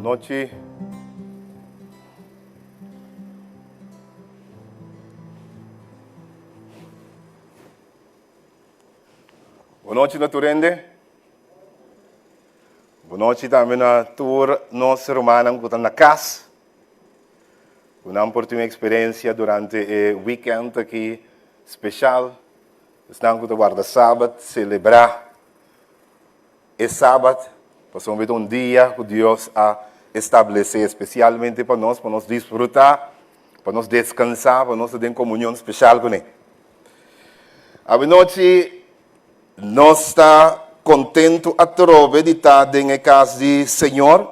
Nochi. Bon nochi na tur hende. Bon nochi tambe na tur nos rumannan ku ta na kas. Ku nan por tin un eksperensia durante e weekend aki speshal. Esnan ku ta warda sabat, selebrá e sabat, pasobra ta un dia ku Dios a establesé espesialmente pa nos, pa nos disfrutá, pa nos deskansá, pa nos ta den komunion speshal kuné. Awenochi nos ta kontentu atrobe di ta den e kas di Señor.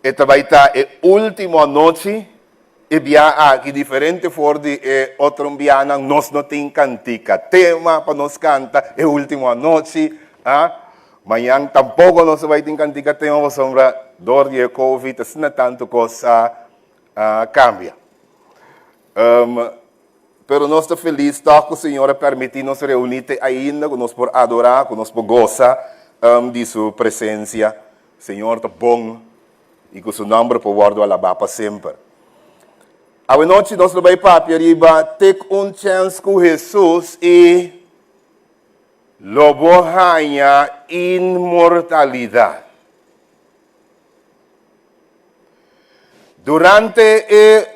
E ta bai ta e último anochi. E bia aki diferente for di e otro bianan, nos no tin kantika tema pa nos kanta e último anochi, a. Mañan tampoko nos a bai tin kantika tema pasobra dor di e covid asina tantu kos a kambia. Pero nos ta felis tòg ku Señor a permití nos reuní te ainda, ku nos por adorá, ku nos por gosa di su presensia. Señor ta bon i ku su nòmber por wòrdu alabá pa semper. Awenochi nos lo bai papia riba Tek un Chèns ku Hesus i Lo Bo Haña Inmortalidat. Durante e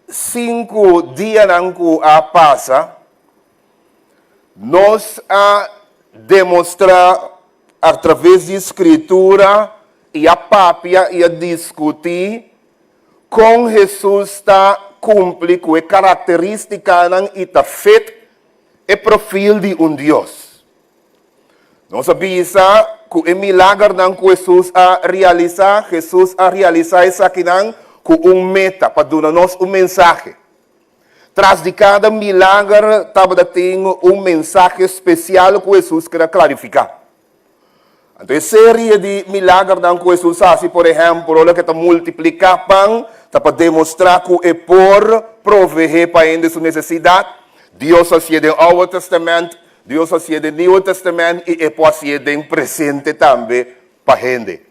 Sinku dianan ku a pasa, nos a demostrá atraves di Skritura i a papia i a diskutí kon Hesus ta kumpli ku e karakterístikanan i ta fit e profil di un Dios. Nos a bisa ku e milagernan ku Hesus a realisá, Hesus a realisá esakinan ku un meta, pa duna nos un mensahe. Tras di kada milager tabata tin un mensahe spesial ku Hesus keda klarifiká. Anto e serie di milagernan ku Hesus hasi, por ehèmpel, ora ku e ta multipliká pan, ta pa demostrá ku e por proveé pa hende su nesesidat. Dios hasié den Oude Tèstamènt, Dios hasié den Nieuwe Testament i e por hasié den presente tambe pa hende.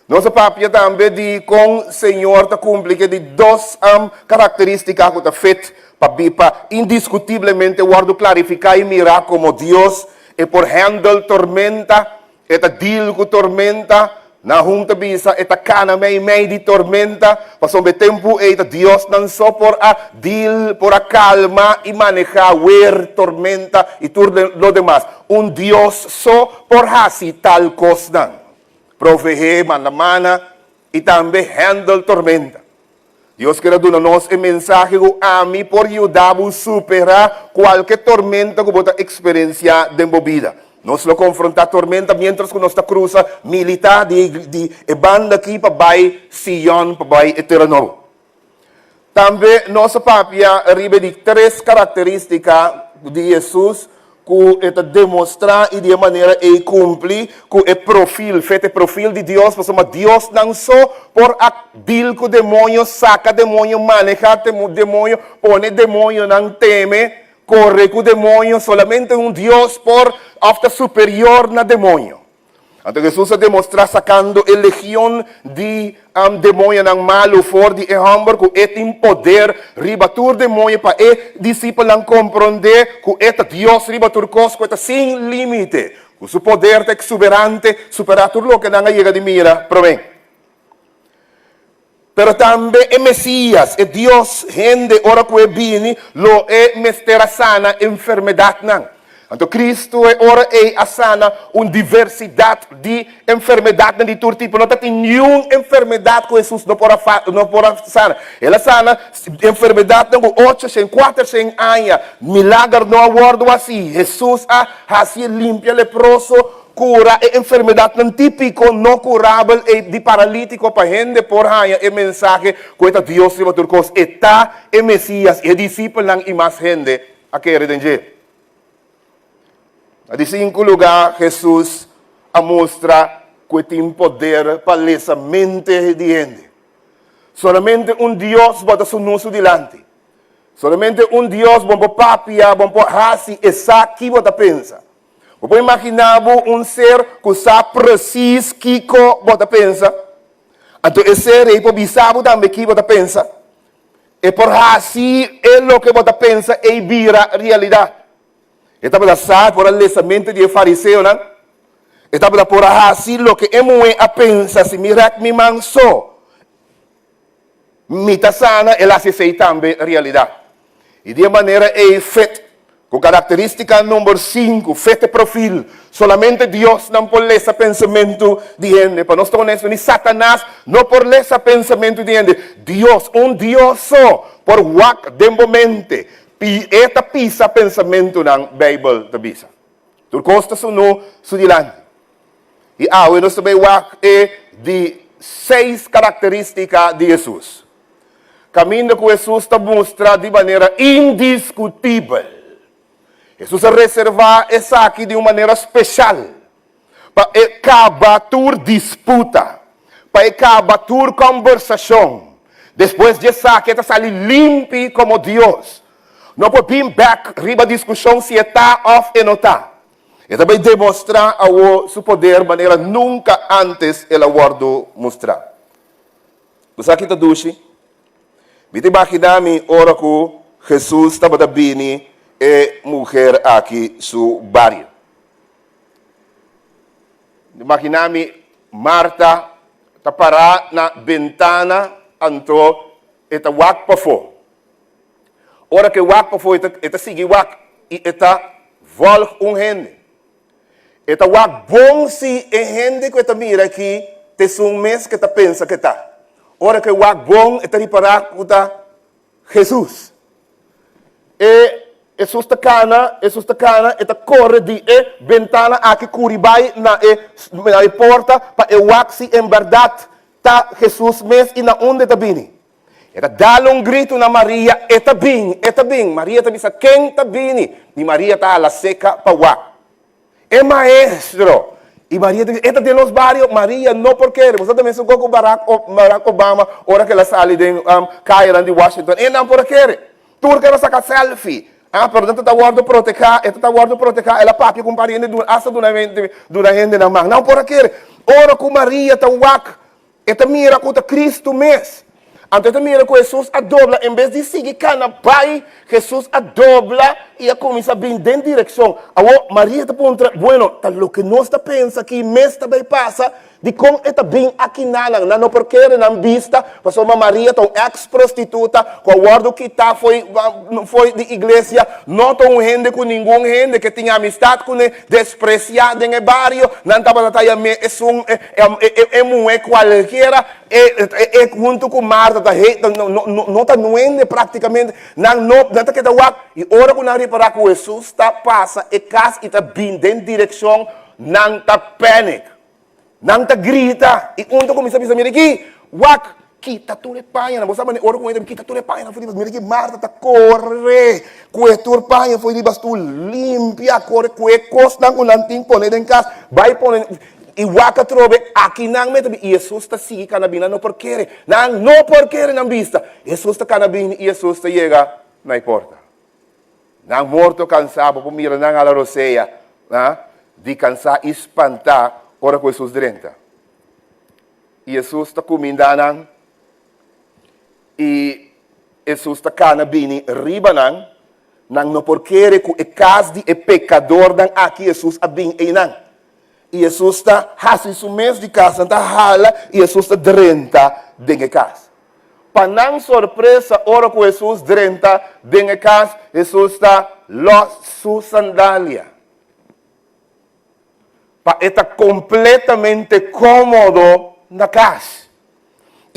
Nos a papia tambe di kon Señor ta kumpli ku e di dos karakterístika ku ta fit pa bi pa indiskutiblemente wòrdu klarifiká i mirá komo Dios. E por handle tormenta. E ta deal ku tormenta. Nahum ta bisa, e ta kana meimei di tormenta, pasobra e tempu ei ta diosnan so por a deal, por a kalma i manehá wer, tormenta i tur lo demas. Un dios so por hasi tal kosnan, proveé, manda mana i tambe handle tormenta. Dios kier a duna nos e mensahe ku ami por yuda bo superá kualke tormenta ku bo ta eksperensiá den bo bida. Nos lo konfrontá tormenta miéntras ku nos ta krusa militá di di e banda akí pa bai Sion, pa bai e tera nobo. Tambe nos a papia riba di tres karakterístika di Hesus ku e ta demostrá i di e manera ei kumpli ku e profil, fet e profil di Dios, pasobra diosnan so por a deal ku demoño, saka demoño, manehá demoño, pone demoñonan teme, kore ku demoño, solamente un Dios por òf ta superior na demoño. Anto Hesus a demostrá sakando e legion di demoñonan malu for di e hòmber ku e tin poder riba tur demoño pa e disipelnan komprondé ku e ta Dios riba tur kos, ku e ta sin límite, ku su poder ta eksuberante, superá tur loke nan a yega di mira promé. Pero tambe e Mesías, e Dios hende, ora ku e bini, lo e mester a sana enfermedatnan. Anto Kristu e ora ei a sana un diversidat di enfermedatnan di tur tipo. No ta tin niun enfermedat ku Hesus no por a no por a sana. El a sana enfermedatnan ku ocho shen, kuater shen aña milager no a wòrdu hasi. Hesus a hasi e limpia leproso, Kura e enfermedadnan típiko no kurabel ei di paralítiko pa hende por haña e mensahe ku e ta Dios riba tur kos, e ta e Mesías, i e disipelnan i mas hende a kere den dje. Na di sinku lugá, Hesus a mustra ku e tin poder pa lesa mente di hende. Solamente un Dios bo ta sunú su dilanti. Solamente un Dios bo por papia, bo por hasi e sa ki bo ta pensa. Bo por imaginá bo un ser ku sa presis kiko bo ta pensa? Anto e ser ei por bisa bo tambe ki bo ta pensa. E por hasi e loke bo ta pensa ei bira realidat. E tabata sa por a lesa mente di e fariseonan. E tabata por a hasi loke e muhé a pensa, si mi rèk mi man so, Mi ta sana, el hasi esei tambe realidat. I di e manera ei fet, ku karakterístika number sinku, fet e profil. Solamente Diosnan por lesa pensamentu di hende. Pa nos ta honesto, ni Satanas no por lesa pensamentu di hende. Dios, un Dios so, por wak den bo mente. I e ta pisa pensamentunan, Beibel ta bisa. Tur kos ta sunú su dilanti. I awe nos ta bai wak e di seis karakterístika di Hesus. Kaminda ku Hesus ta mustra di manera indiskutibel. Hesus a reservá esaki di un manera speshal pa e kaba tur disputa, pa e kaba tur kòmbersashon. Despues di esaki e ta sali limpi komo Dios. No por bin bèk riba diskushon si e ta òf e no ta. E ta bai demostrá awor su poder manera nunka ántes el a wòrdu mustrá. Bo sa ki ta dushi? Mi ta imaginá mi ora ku Hesus tabata bini e muher aki su bario. Mi ta imaginá mi Marta ta pará na bentana anto e ta wak pafó. Ora ku e wak pafó e ta sigui wak i e ta vòlg un hende. E ta wak bon si e hende ku e ta mira aki ta esun mes ku e ta pensa ku e ta. Ora ku e wak bon e ta ripará ku ta Hesus. E Hesus ta kana, Hesus ta kana, e ta kore di e bentana aki kuri bai na e na e porta pa e wak si en bèrdat ta Hesus mes i na unda e ta bini. E ta dal un gritu na Maria, E ta bin, e ta bin! Maria ta bisa, Ken ta bini? I Maria ta hala seka pa wak. E Maestro! I Maria ta bisa, E ta den nos bario? Maria no por kere. Bo sa ta mesun kos ku Barack Barack Obama ora ku el a sali den kayanan di Washington. E nan por a kere. Tur kere saka selfie. Ah, pero nan ta ta wòrdu protehá, e ta ta wòrdu protehá. El a papia ku un pariente hasta duna duna hende nan man. Nan por a kere. Ora ku Maria ta wak E ta mira ku ta Kristu mes. Anto e ta mira ku Hesus a dobla, en bes di sigui kana bai, Hesus a dobla i a kuminsá bin den direkshon. Awor, Maria ta puntra, Bueno, ta loke nos ta pensa aki mes ta bai pasa? Dikon e ta bin aki nanan? Nan no por kere nan bista, pasobra Maria ta un eks prostituta ku a wòrdu kitá fo'i fo'i di iglesia, no ta un hende ku ningun hende ke tin amistat kuné, despresiá den e bario, nan tabata ta yam'é esun E muhé kualkiera, e huntu ku Marta ta hei, no ta nuende práktikamente, nan no, nan ta keda wak, i ora ku nan ripará ku Hesus ta pasa e kas i ta bin den direkshon, nan ta pènik. Nan ta grita, i un ta kuminsá bisa, Mira aki, wak, kita tur e pañanan. Bo sa manera ora ku un hende kita tur e pañanan for di Mira aki, Marta ta kore ku e tur paña for di riba stul, limpia, kore ku e kosnan ku nan tin pone den kas, bai pone. I wak atrobe, aki nan meta bin. I Hesus ta sigui kana bin. Nan no por kere. Nan no por kere nan bista. Hesus ta kana bin i Hesus ta yega na e porta. Nan morto kansá, bo por mira nan ala rosea, ha, di kansá i spantá ora ku Hesus drenta. I Hesus ta kumindá nan i Hesus ta kana bini riba nan. Nan no por kere ku e kas di e pekadornan aki Hesus a bin einan. I Hesus ta hasi su mes di kas, nan ta hala i Hesus ta drenta den e kas. Pa nan sorpresa, ora ku Hesus drenta den e kas, Hesus ta lòs su sandalia. Pa e ta kompletamente kómodo na kas.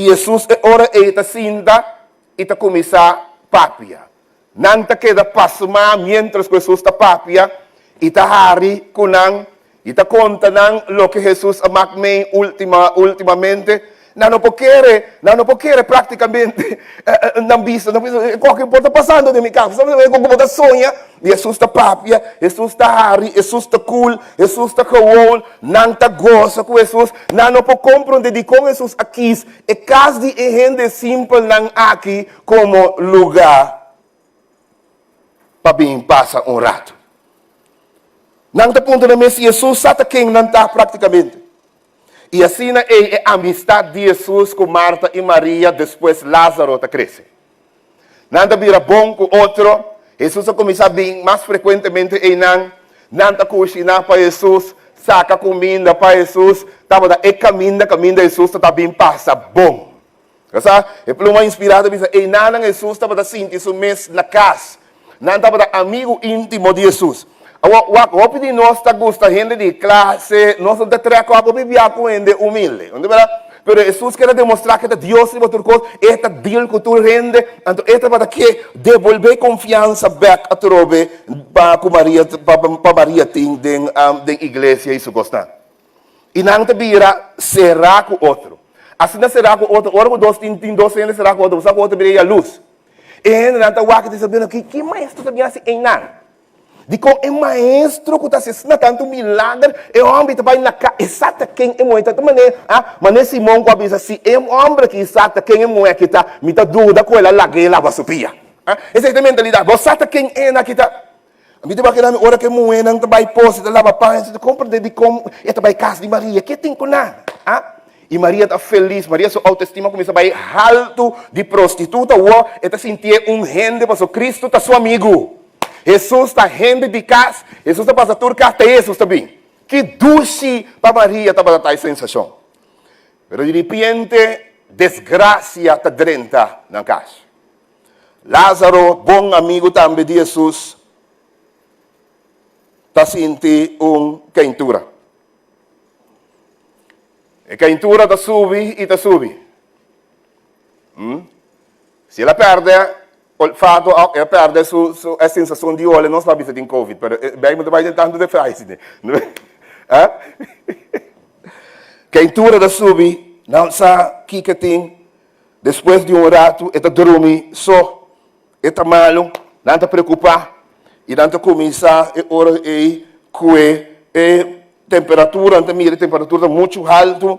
I Hesus e ora ei ta sinta i ta kuminsá papia. Nan ta keda pasmá miéntras ku Hesus ta papia i ta hari ku nan i ta konta nan loke Hesus a mak mei última últimamente. Nan no por kere, nan no por kere práktikamente nan bista, nan bisa, Koke por ta pasando den mi kas? Koke bo ta soña? I Hesus ta papia, Hesus ta hari, Hesus ta kul, Hesus ta gewoon, nan ta gosa ku Hesus. Nan no por komprondé dikon Hesus a kis e kas di e hende simpelnan aki komo lugá pa bin pasa un ratu. Nan ta puntra nan mes si Hesus sa ta ken nan ta práktikamente. I asina ei e amistat di Hesus ku Marta i Maria despues Lázaro ta krese. Nan ta bira bon ku otro. Hesus a kuminsá bin mas frekuentemente einan. Nan ta kushiná pa Hesus, saka kuminda pa Hesus. Tabata e kaminda kaminda Hesus ta ta bin pasa bon. Bo sa, e pluma inspirá ta bisa, Einanan Hesus tabata sinti su mes na kas. Nan tabata amigu íntimo di Hesus. Awor, wak, hopi di nos ta gusta hende di klase, nos no ta trèk òp hopi bia ku hende humilde. No ta bèrdat? Pero Hesus kier a demostrá ku e ta Dios riba tur kos, e ta deal ku tur hende, anto e tabata ke debolbé konfiansa bèk atrobe pa ku Maria, pa Maria tin den den iglesia i su kosnan. I nan ta bira será ku otro. Asina será ku otro, ora ku dos tin tin dos hende será ku otro, bo sa ku otro bira yalus. E hendenan ta wak i ta bisa, Bueno, ki ki maestro ta bin hasi einan? Dikon e maestro ku ta hasi asina tantu milager, e hòmber ta bai na ka, e sa ta ken e muhé ta? Ta manera, ah, manera Simon ku a bisa, Si e hòmber aki sa ta ken e muhé aki ta, mi ta duda ku el a lag'é laba su pia. Ah, esei ta e mentalidat. Bo sa ta ken e aki ta? Mi ta wak mi ora ku e muhénan ta bai pos i ta laba paña, ta komprendé dikon e ta bai kas di Maria. Ke tin ku nan? Ah? I Maria ta felis. Maria su outestima kuminsá bai haltu di prostituta. Awor e ta sintié un hende pasobra Kristu ta su amigu. Hesus ta hende di kas. Hesus ta pasa tur kas, te Hesus ta bin. Ki dushi pa Maria tabata ta e sensashon. Pero di ripiente desgrasia ta drenta nan kas. Lázaro, bon amigu tambe di Hesus, ta sinti un keintura. E keintura ta subi i ta subi. Si el a pèrdè olfato òf el a pèrdè su su e sensashon di ole, nos lo a bisa tin covid, pero e Beibel ta bai den tantu detaye. Keintura ta subi, nan sa kiko tin. Despues di un ratu e ta drumi so, e ta malu, nan ta preokupá i nan ta kuminsá e ora ei ku e e temperatura, nan ta mira e temperatura ta muchu haltu.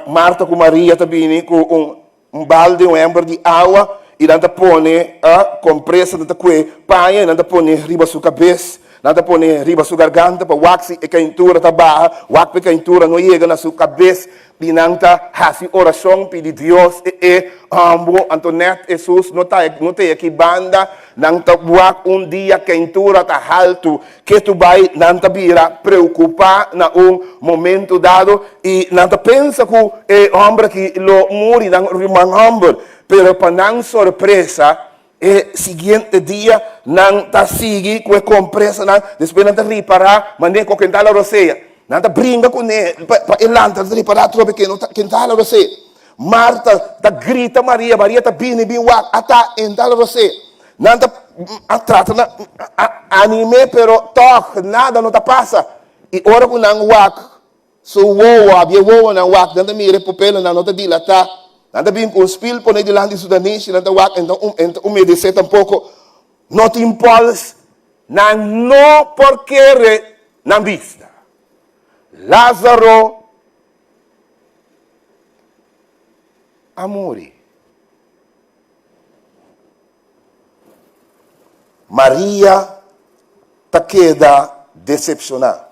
Marta ku Maria ta bini ku un un balde, un ember di awa i nan ta pone kompresa, nan ta kue paña i nan ta pone riba su kabes, nan ta pone riba su garganta pa wak si e kaintura ta baha, wak pa e kaintura no yega na su kabes. I nan ta hasi orashon pidi Dios e e hòmber, anto nèt Hesus no ta no ta aki banda, nan ta wak un dia keintura ta haltu, ketu bai nan ta bira preokupá na un momento dado i nan ta pensa ku e hòmber aki lo muri, nan ruman hòmber, pero pa nan sorpresa E siguiente dia nan ta sigui ku e kompresanan, despues nan ta ripará manera ku ken ta la rosea. Nan ta bringa kuné pa e lanta, nan ta ripará atrobe ken no ta ken ta la rosea. Marta ta grita Maria, Maria ta bini bin wak, ata en ta la rosea. Nan ta a trata na a anim'é pero tòg nada no ta pasa. I ora ku nan wak Su wowo, abia e wowonan wak, nan ta mira e pupelonan no ta dilatá. Nan ta bin ku un spil pone dilanti su nanishi, nan ta wak, en ta umedesé tampoko. No tin pòls, nan no por kere nan bista. Lázaro a muri. Maria ta keda desepshoná.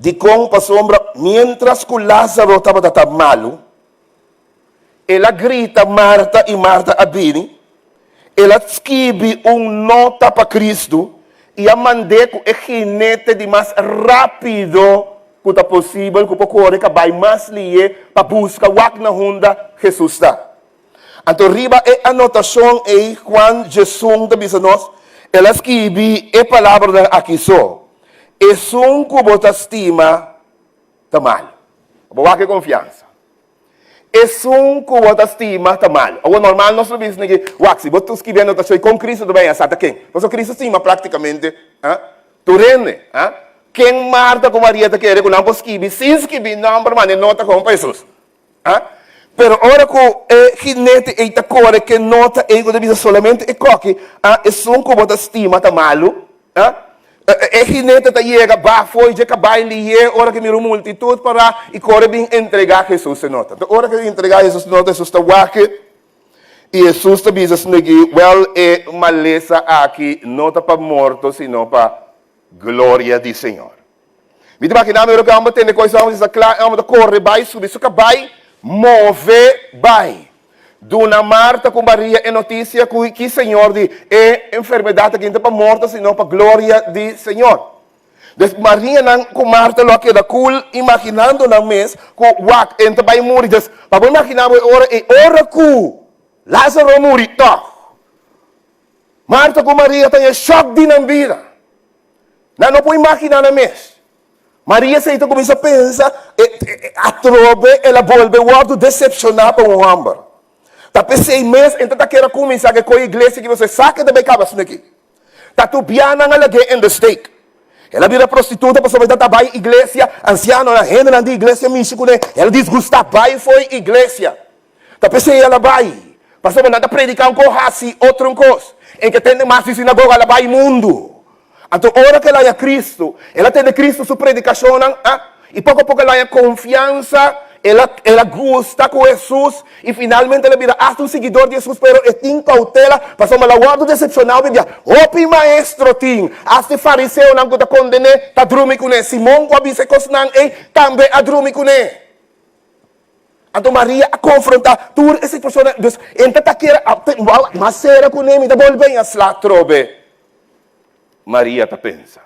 Dikon? Pasobra miéntras ku Lázaro tabata ta malu, el a grita Marta i Marta a bini. El a skibi un nota pa Kristu i a mand'é ku e jinete di mas rápido ku ta posibel ku por kore kabai mas lié pa buska wak na hunda Hesus ta. Anto riba e anotashon ei Juan Jesun ta bisa nos, el a skibi e palabranan aki so, Esun ku bo ta stima ta malu. Bo wak e konfiansa. Esun ku bo ta stima ta malu. Awor normal nos lo bisa niki, wak si bo ta skibi anotashon ei kon Kristu ta bai a sa ta ken? Pasobra Kristu stima praktikamente tur hende. Ken Marta ku Maria ta kere ku nan por skibi sin skibi nòmber manda e nota kon pa Hesus? A Pero ora ku e jinete ei ta kore ke nota ei ku ta bisa solamente e koki, a esun ku bo ta stima ta malu. A E jinete ta yega ba fo'i dje kabai lihé ora ku mira un multitut pará i kore bin entregá Hesus e nota. Anto ora ku e entregá Hesus e nota, Hesus ta wak i Hesus ta bisa esaki, Wèl, e malesa aki no ta pa morto sino pa. Gloria di Señor. Mi ta imaginá mi ora ku e hòmber tende kos, e hòmber ta kla, e hòmber ta kore bai subi su kabai, move bai. Duna Marta ku Maria e notisia ku ki Señor di, e enfermedat aki no ta pa morto sino pa gloria di Señor. Des Marianan ku Marta lo a keda kul imaginando nan mes ku wak e ta bai muri. Des pa bo imaginá bo e ora ei, ora ku Lázaro muri tòg, Marta ku Maria ta den e shòk di nan bida. Nan no por imaginá nan mes. Maria esei ta kuminsá pensa, atrobe el a bolbe wòrdu desepshoná pa un hòmber. Ta p'esei mes e ta kere kuminsá ku e koe iglesia ki pasobra e sa ku e ta bai kaba asina aki. Ta tur bia nan a lag'é in de steek. El a bira prostituta pasobra e ta bai iglesia, ansianonan, hendenan di iglesia mishi kuné, el a disgustá bai fo'i iglesia. Ta p'esei el a bai, pasobra nan ta prediká un kos, hasi otro un kos. En ke tende mas di sinagoga, el a bai mundu. Anto ora ku el haña Kristu, el a tende Kristu su predikashonnan, a i poko a poko el haña konfiansa, el a el a gusta ku Hesus, i finalmente el a bira asta un siguidor di Hesus. Pero e tin koutela, pasobra el a wòrdu desepshoná hopi bia. Hopi maestro tin, asta e fariseonan ku ta konden'é ta drumi kuné. Simon ku a bisa e kosnan ei tambe a drumi kuné. Anto Maria a konfrontá tur e situashonnan. Dus, e ta ta kere mas sera kuné, mi ta bolbe i a sla atrobe. Maria ta pensa.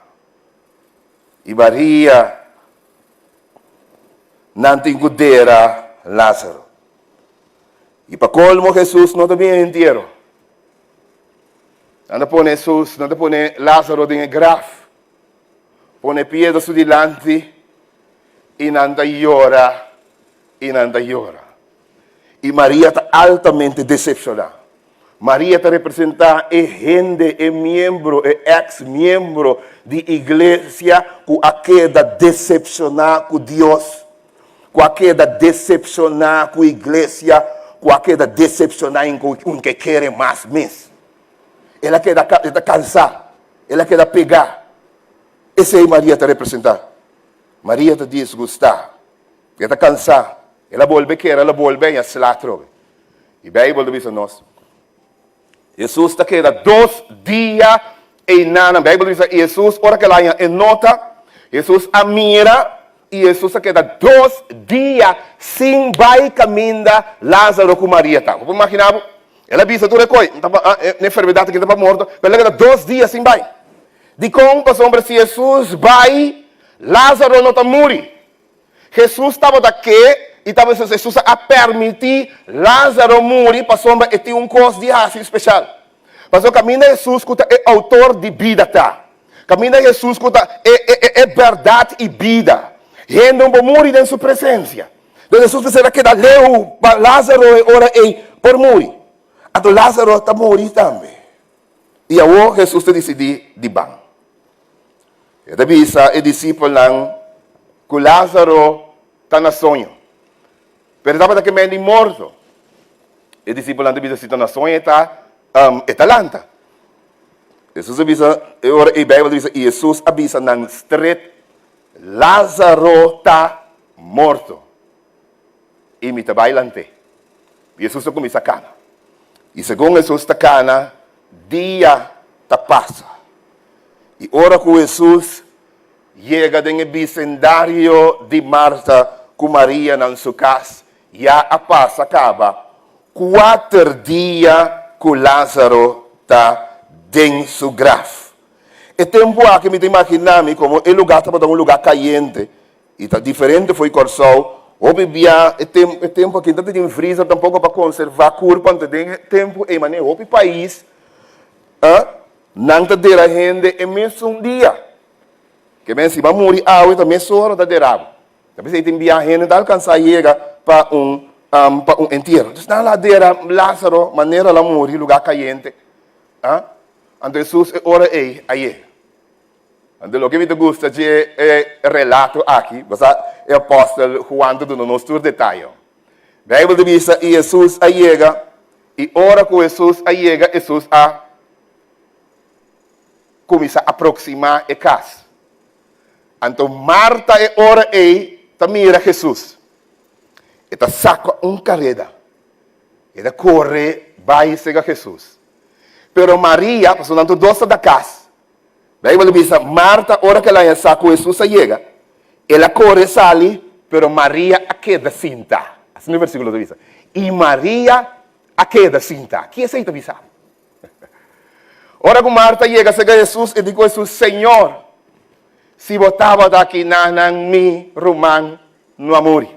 I Maria, nan tin ku dera Lázaro. I pa kolmo Hesus no ta bin e entiero. Nan ta pone Hesus, nan ta pone Lázaro den e graf, pone piedra su dilanti i nan ta yora i nan ta yora. I Maria ta altamente desepshoná. Maria ta representá e hende, e miembro, e eks miembro di iglesia ku a keda desepshoná ku Dios, ku a keda desepshoná ku iglesia, ku a keda desepshoná i ku un ke kere mas mes. El a keda, e ta kansá, el a keda pegá. Esei Maria ta representá. Maria ta disgustá, e ta kansá, el a bolbe kere, el a bolbe haña sla atrobe. I Beibel ta bisa nos, Hesus ta keda dos dia einanan. Beibel ta bisa, i Hesus, ora ku el a haña e nota, Hesus a mira i Hesus a keda dos dia sin bai kaminda Lázaro ku Maria ta. Bo por imaginá bo? El a bisa tur e koi, e enfermedat aki ta pa morto, pero el a keda dos dia sin bai. Dikon? Pasobra si Hesus bai, Lázaro no ta muri. Hesus tabata ke i tabata Hesus a permití Lázaro muri pasobra e tin un kos di hasi speshal. Pasobra kaminda Hesus ku ta e outor di bida ta. Kaminda Hesus ku ta e e e bèrdat i bida. Hende no por muri den su presensia. Entonces Hesus mester a keda leu pa Lázaro e ora ei por muri. Anto Lázaro ta muri tambe. I awor Hesus ta disidí di ban. E ta bisa e disipelnan ku Lázaro ta na soño. Pero e tabata ke men di morto. E disipelnan ta bisa, Si ta na soño e ta, e ta lanta. Hesus a bisa, e ora ei Beibel ta bisa, i Hesus a bisa nan stret, Lázaro ta morto, i mi ta bai lant'é. I Hesus a kuminsá kana. I segun Hesus ta kana, dia ta pasa. I ora ku Hesus yega den e bisendario di Marta ku Maria nan su kas, ya a pasa kaba kuater dia ku Lázaro ta den su graf. E tempu aki mi ta imaginá mi komo e lugá tabata un lugá kayente i ta diferente fo'i Kòrsou. Hopi bia e tempu aki no tabata tin vrizer tampoko pa konservá kurpa, anto den e tempu ei manera hopi pais Nan ta dera hende e mesun dia. Ke men si bo a muri awe ta mesora ta dera bo. Ta p'esei tin bia hende ta alkansá yega pa un pa un entiero. Entonces nan a dera Lázaro manera el a muri lugá kayente. Anto Hesus e ora ei a yega. Anto loke mi ta gusta dje e relato aki, bo sa e apòstel Huan ta duna nos tur detaye. Beibel ta bisa i Hesus a yega I ora ku Hesus a yega, Hesus a kuminsá aproksimá e kas. Anto Marta e ora ei ta mira Hesus. E ta saka un kareda. E ta kore bai sega Hesus. Pero Maria, pasobra nan tur dos ta da kas. Beibel ta bisa, Marta, ora ku el a haña sa ku Hesus a yega, el a kore sali, pero Maria a keda sinta. Asina e versíkulo ta bisa. I Maria a keda sinta. Ki esei ta bisa? Ora ku Marta yega serka Hesus, e di ku Hesus, Señor, si bo tabata aki nanan, mi ruman no a muri.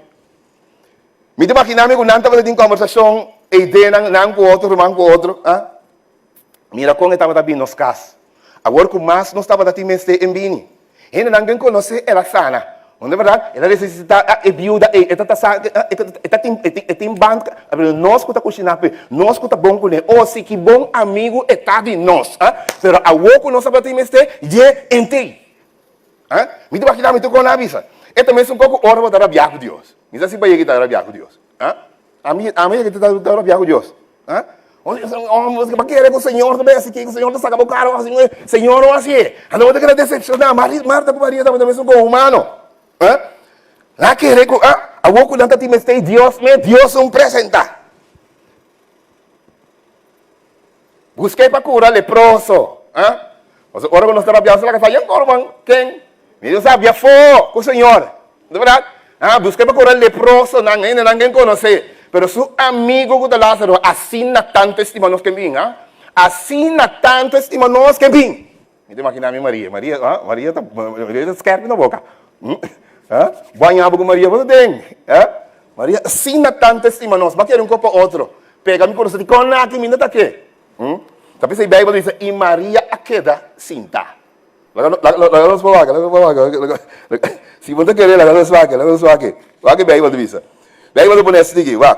Mi ta imaginá mi ku nan tabata tin kòmbersashon ei den nan, nan ku otro, ruman ku otro, ah. Mira kon e tabata bini nos kas. Awor ku mas nos tabata tin mester en bini. Hendenan den konosé el a sana. No ta bèrdat? El a resusitá e biuda ei. E ta sa, e ta tin, e tin band, pero nos ku ta kushiná p'e, nos ku ta bon kuné. O si ki bon amigu e ta di nos, ah. Pero awor ku nos tabata tin mester, dje entei. Ah. Mi ta imaginá mi tur kon nan a bisa. E ta mesun kos ku ora bo ta rabiá ku Dios. Mi sa si bayeki ta rabiá ku Dios. Ah. Ami, ami yeki ta rabiá ku Dios. Ha? Bo kere ku Señor ta bai hasi kiko, Señor ta saka bo kara hasi un, Señor no hasi e. Anto bo ta keda desepshoná. Marta ku Maria tabata mesun kon humano. Ha? Nan a kere ku, ah, awor ku nan ta tin mester Dios mes, Dios un presentá. Busk'é pa kura leproso. Ha? Pasobra ora ku nos ta rabiá, nos ta laga sa, Yen kor man, ken? Mi no sabia fo ku Señor. No ta berdad? Ah, buska pa kura leprosonan, hendenan ken konosé. Pero su amigo ku ta Lázaro, asina tantu e stima nos ken bin, ah. Asina tantu e stima nos ken bin. Mi ta imaginá mi Maria. Maria, ah, Maria ta, Maria ta skèrpi na boka. Ah, bo haña bo ku Maria, bo ta den. Ah, Maria, asina tantu e stima nos. Bo a kere un kos pa otro. Pega mi kurason di kon aki mi no ta ke. Ta p'esei Beibel ta bisa, i Maria a keda sintá. Laga nos por wak, laga nos por wak. Si bo ta kere, laga nos wak, laga nos wak. Wak e Bijbel ta bisa. Bijbel ta pone asina aki, wak.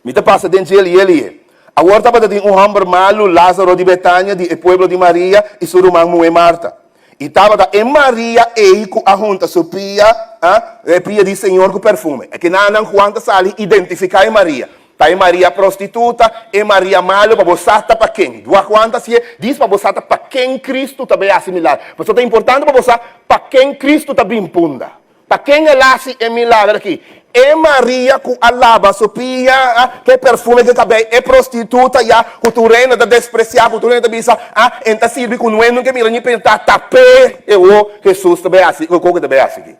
Mi ta pasa den dje lihe lihe. Awor tabata tin un hòmber malu, Lázaro di Betania, di e pueblo di Maria i su ruman muhé Marta. I tabata e Maria ei ku a hunta su pia, e pia di Señor ku perfume. E kinanan Juan ta sali identifiká e Maria. Ta e Maria prostituta, e Maria malu, pa bo sa ta pa ken. Dua Juan ta hasié, dis pa bo sa ta pa ken Cristo ta bay hasi milagro. Pasobra ta importante pa bo sa pa ken Cristo ta bin punda. Pa ken el hasi e milagro aki. E Maria ku a laba su pia, ku e perfume ku e kabei, e prostituta ya ku tur hende ta despresiá, ku tur hende ta bisa, ah, e ta sirbi ku nuendo ke mira ni pinta, ta p'e e wo Jesus ta bay hasi, ku e ta bay hasi aki.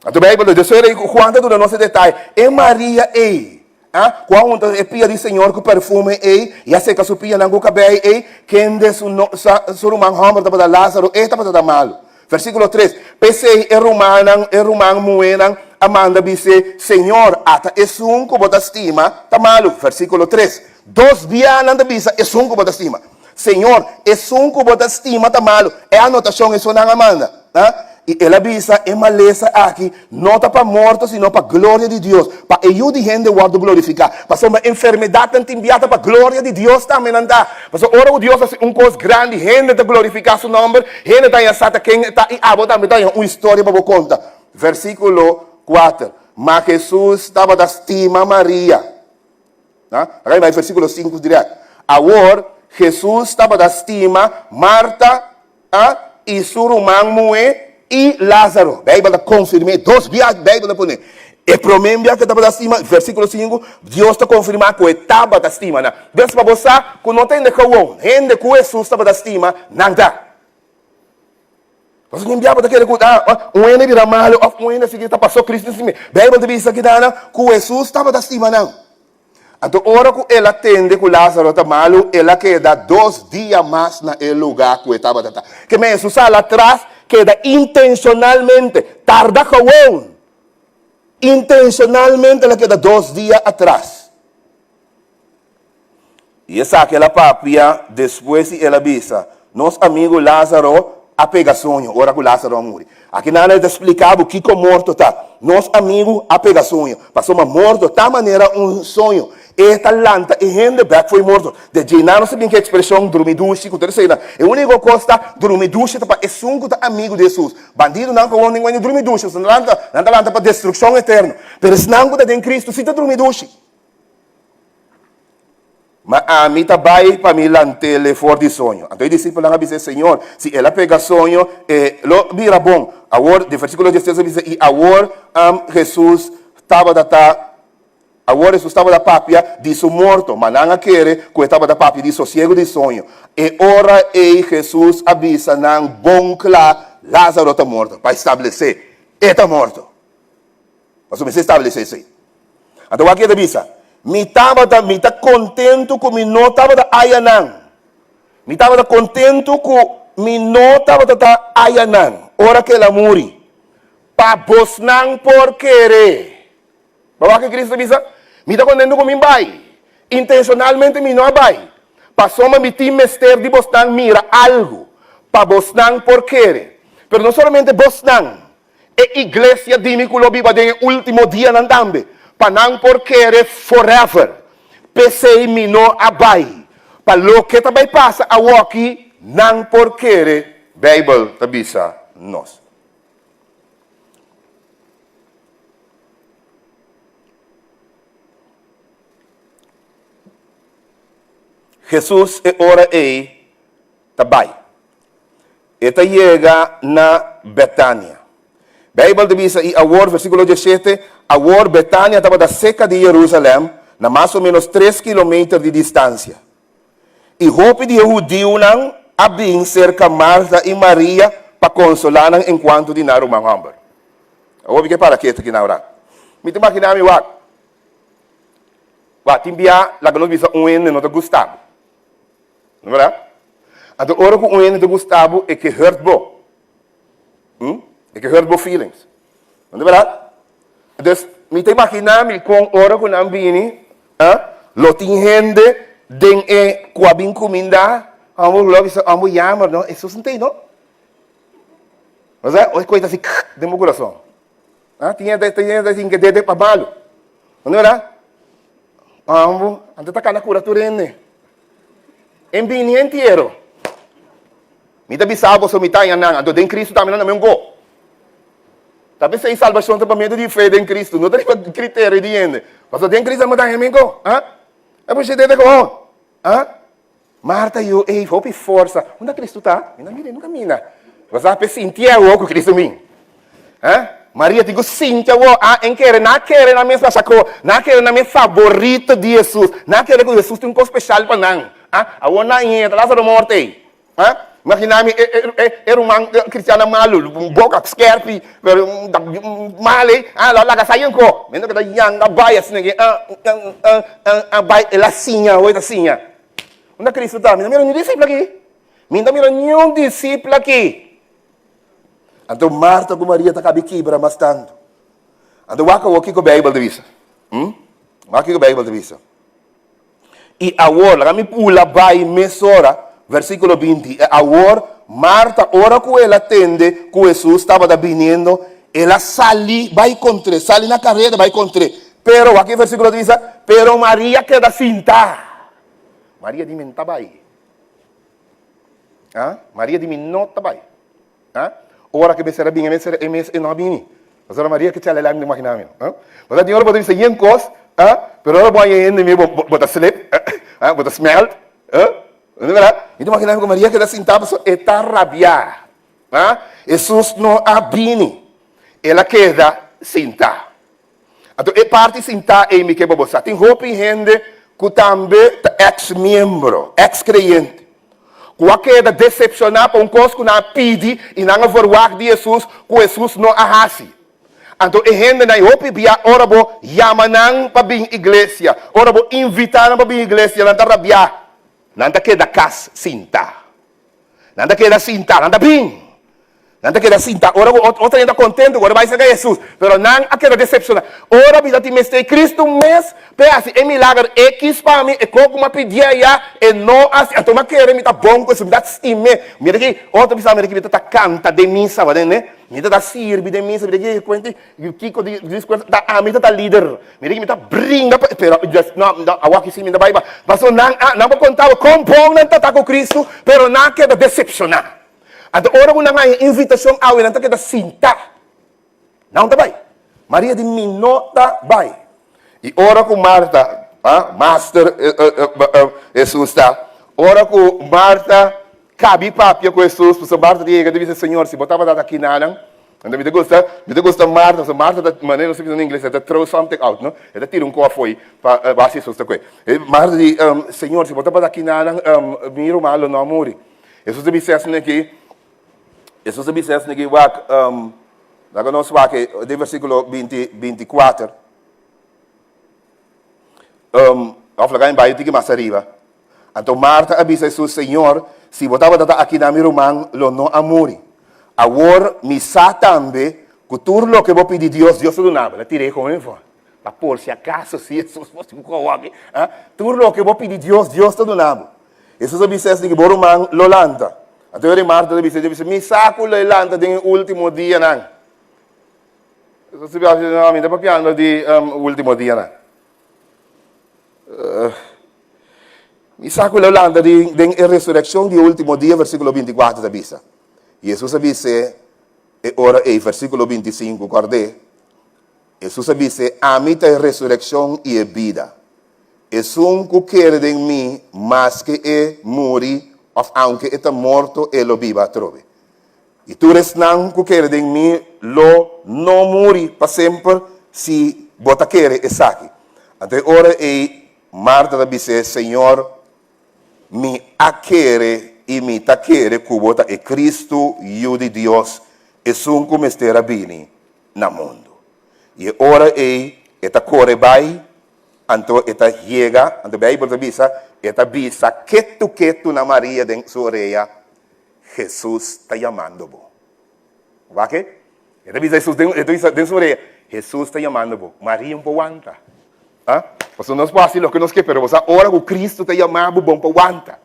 Anto Bijbel ta djosé rei ku Juan ta duna nos e detaye, E Maria ei, a, ku a hunta e pia di Señor ku perfume ei, i a seka su pianan ku kabei ei, kende su no, sa, su ruman hòmber tabata Lázaro, e tabata ta malu. Versíkulo tres, P'esei e rumannan, e ruman muhénan a manda bis'é, Señor, ata esun ku bo ta stima ta malu. Versíkulo tres, Dos bia nan ta bisa, Esun ku bo ta stima. Señor, esun ku bo ta stima ta malu. E anotashon esun nan a manda. A I el a bisa, E malesa aki no ta pa morto, sino pa gloria di Dios, pa e Yu di hende wòrdu glorifiká. Pasobra enfermedatnan tin bia ta pa gloria di Dios tambe nan ta. Pasobra ora ku Dios hasi un kos grandi, hende ta glorifiká su nòmber, hende ta haña sa ta ken e ta i abo tambe ta haña un historia pa bo konta. Versíkulo kuater, Ma Hesus tabata stima Maria. Laga mi bai versíkulo sinku dirèkt. Awor, Hesus tabata stima Marta i su ruman muhé i Lázaro. Beibel ta konfirm'é dos biaha Beibel ta pone. E promé biaha ku e tabata stima, versíkulo sinku, Dios ta konfirmá ku e tabata stima nan. Des pa bo sa ku no ta hende gewon, hende ku Hesus tabata stima, nan ta. Pasobra tin biaha bo ta kere ku un hende bira malu òf un hende sigui ta pasó Cristo stima. Beibel ta bisa kidanan ku Hesus tabata stima nan. Anto ora ku el a tende ku Lázaro ta malu, el a keda dos dia mas na e lugá ku e tabata ta. Ke men Hesus sali atras keda intenshonalmente, tarda gewon. Intenshonalmente el a keda dos dia atras. I esaki el a papia despues i el a bisa, Nos amigu Lázaro a pega soño ora ku Lázaro a muri. Aki nan el ta splika bo kiko morto ta. Nos amigu a pega soño, pasobra morto ta manera un soño. E ta lanta e hende bèk fo'i morto. De dje nan nos ta bin ku e ekspreshon drumi dushi ku tur eseinan. E úniko kos ta, drumi dushi ta pa esun ku ta amigu di Hesus. Bandidunan ku awor ningun hende drumi dushi, pasobra nan ta nan ta lanta pa destrukshon eterno. Pero esnan ku ta den Kristu si ta drumi dushi. Ma ami ta bai pa mi lant'el for di soño. Anto e disipelnan a bis'é, Señor, si el a pega soño, e lo bira bon. Awor, den versíkulo diestres a bisa, I awor Hesus tabata ta. Awor Hesus tabata papia di su morto, ma nan a kere ku e tabata papia di sosiegu di soño. E ora ei Hesus a bisa nan bon kla, Lázaro ta morto. Pa establesé, e ta morto. Pasobra mester establesé esei. Anto wak e ta bisa, Mi tabata, mi ta kontentu ku mi no tabata aya nan. Mi tabata kontentu ku mi no tabata ta aya nan ora ku el a muri, pa bosnan por kere. Bo wak ke Cristo ta bisa? Mi ta kontentu ku mi bai. Intenshonalmente mi no a bai, pasobra mi tin mester di bosnan mira algu, pa bosnan por kere. Pero no solamente bosnan, e iglesia di mi ku lo biba den e último dianan tambe, pa nan por kere forever. P'esei mi no a bai, pa loke ta bai pasa awoki nan por kere, Beibel ta bisa nos. Hesus e ora ei ta bai. E ta yega na Betania. Beibel ta bisa, I awor, versíkulo diesshete, awor Betania tabata seka di Yerusalèm, na mas o ménos tres kilometer di distansia. I hopi di e hudiunan a bin serka Marta i Maria pa konsolá nan enkuanto di nan ruman hòmber. Awor mi ke para ketu aki na ora. Mi ta imaginá mi wak, wak, tin bia laga nos bisa un hende no ta gusta bo. No berdad? Anto ora ku un hende ta gusta bo, e ke hurt bo. Hm? E ke hurt bo feelings. No ta berdad? Dus, mi ta imaginá mi kon ora ku nan bini, ah, lo tin hende den e ku a bin kumindá, amo lo bisa, amo yammer, no, Hesus no ta ei, no. Osea, e kos ta hasi kk den bo kurason. Ah, tin hende, tin hende ta sinti dede pa malu. No ta berdad? Amo, anto ta kana kura tur hende. En bini entiero. Mi ta bisa boso mi ta haña nan, anto den Cristo tambe nan ta men go. Ta p'esei salbashon ta pa medio di fe den Cristo, no ta riba kriterio di hende. Pasobra den Cristo nan ta haña men go. Ah? E por shete go. Ah? Marta yu, ey, hopi forsa. Unda Cristo ta? Mi no mira, no camina. Bo sa p'e sinti awo ku Cristo min. Ah? Maria tin ku sinti awo, ah, en kere, nan a kere nan mes masha ko, nan a kere nan mes faborito di Jesus, nan a kere ku Jesus tin un kos speshal pa nan. Ah, awo nan yeta Lázaro morto ey. Ah, imagina mi e, e, e, e ruman kristiannan malu, boka skerpi, pero mal ey, ah, lo laga sa yen ko. Mi no keda yanga bai asina ke, ah, ah, ah, ah, ah, bai, el a siña, awo e ta siña. Unda Cristo ta? Mi no mira niun disipel aki. Mi no ta mira niun disipel aki. Anto Marta ku Maria ta kabi kibra mas tantu. Anto wak awor kiko Beibel ta bisa. Hm? Wak kiko Beibel ta bisa. I awor, laga mi pula bai mesora, versíkulo 20. I awor, Marta, ora ku el a tende ku Hesus tabata biniendo, el a sali bai kontr'é, sali na kareda bai kontr'é. Pero, wak e versíkulo ta bisa, pero Maria keda sintá. Maria di mi no ta bai. Ah, Maria di mi no ta bai. Ah, ora ku mester a bini, mester e mes e no a bini. Pasobra Maria ke chala mi ta imagina mi. Ah, pasobra tin ora bo ta bisa yen kos, ah, pero ora bo haña hende mi bo bo ta slip, ah, bo ta smelt, ah, no ta berdad? Mi ta imagina mi ku Maria keda sintá pasobra e ta rabiá. Ah, Hesus no a bini, el a keda sintá. Anto e parti sintá ei mi ke pa bo sa. Tin hopi hende ku tambe ta eks miembro, eks kreyente, ku a keda desepshoná pa un kos ku nan a pidi i nan a verwagt di Hesus ku Hesus no a hasi. Anto e hendenan ei hopi bia ora bo yama nan pa bin iglesia, ora bo invitá nan pa bin iglesia, nan ta rabiá. Nan ta keda kas sintá. Nan ta keda sintá, nan ta bin. Nan ta keda sintá. Ora ku otro hende ta kontentu ku ora bai serka Hesus, pero nan a keda desepshoná. Ora mi ta tin mester Kristu mes p'e hasi e milager ekis pa mi, e kos ku mi a pidié ayá, e no a hasi. Anto mi a kere mi ta bon ku Hesus, mi ta stim'é. Mira ki otro bisa, mira ki mi ta ta kanta den misa, bo tende? Mi ta ta sirbi den misa, mira ki kuenta kiko di diskuerso, ta ami ta ta lider. Mira ki mi ta bringa pa, pero no, no, awor aki si mi ta bai pa, pasobra nan a, nan por konta bo kon bon nan ta ta ku Kristu, pero nan a keda desepshoná. Anto ora ku nan haña invitashon awe nan ta keda sintá. Nan ta bai. Maria di mi no ta bai. I ora ku Marta, ah, master Hesus ta, ora ku Marta kabi papia ku Hesus, pasobra Marta ta yega ta bisa, Señor, si bo tabata aki nanan. Anto mi ta gusta, mi ta gusta Marta, pasobra Marta ta, manera nos ta bisa na ingles, e ta throw something out, no? E ta tira un kos afoi pa wak si Hesus ta kohe. Marta di, Señor, si bo tabata aki nanan, mi ruman lo no a muri. Hesus ta bisa esnan aki, Hesus ta bisa esnan aki, wak, laga nos wak e den versíkulo binti, binti kuater. Òf laga mi bai un tiki mas ariba. Anto Marta a bisa Hesus, Señor, si bo tabata ta aki na mi ruman lo no a muri. Awor mi sa tambe ku tur loke bo pidi Dios, Dios ta duna bo. El a tira e komo info, pa por si akaso si Hesus por si ku awor aki, tur loke bo pidi Dios, Dios ta duna bo. Hesus a bisa esaki, Bo ruman lo lanta. Anto e ora Marta ta bisa, Mi sa ku lo e lanta den e ultimo dianan. Hesus a bisa, No, mi ta papiando di ultimo dianan. Mi sa ku lo lanta di den e resurekshon di e ultimo dia, versíkulo 24 ta bisa. Hesus a bis'é e ora ei, versíkulo 25, kòrd'é, Hesus a bis'é, Ami ta e resurekshon i e bida. Esun ku kere den mi, maske e muri òf aunke e ta morto, e lo biba atrobe. I tur esnan ku kere den mi lo no muri pa semper, si bo ta kere esaki. Anto e ora ei Marta ta bis'é, Señor, mi a kere i mi ta kere ku bo ta e Kristu, Yu di Dios, esun ku mester a bini na mundu. I e ora ei e ta kore bai, anto e ta yega, anto Beibel ta bisa, e ta bisa ketu ketu na Maria den su orea, Hesus ta yamando bo. Wak e? E ta bisa Hesus den, e ta bisa den su orea, Hesus ta yamando bo. Maria un por wanta. Ah? Pasobra nos por hasi loke nos ke, pero bo sa ora ku Kristu ta yama bo, bo por wanta.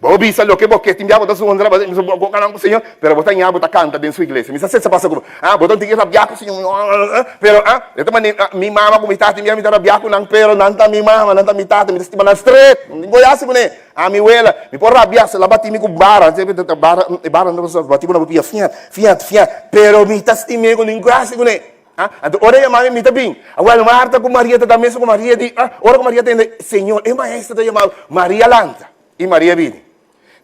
Bo bisa loke bo ke, tin bia bo ta zundra, bo ta bisa bo kanan ku Señor, pero bo ta ña bo ta kanta den su iglesia. Mi sa si esei pasa ku bo. Ah, bo ta un tiki rabiá ku Señor, pero ah, e ta manera mi mama ku mi tata tin bia mi ta rabiá ku nan, pero nan ta mi mama, nan ta mi tata, mi ta stima nan stret. No tin ku hasi kuné. Ami wela, mi por rabia, se la bati mi ku bara, bara, e bara no ta bati bo na bo pia, fiat, fiat, fiat, pero mi ta stim'é ku nin grasi kuné. Ah, anto ora e yama mi, mi ta bin. Awel, Marta ku Maria ta da mesa ku Maria di, ah, ora ku Maria tende, Señor, e maestro ta yama bo, Maria lanta, i Maria bini.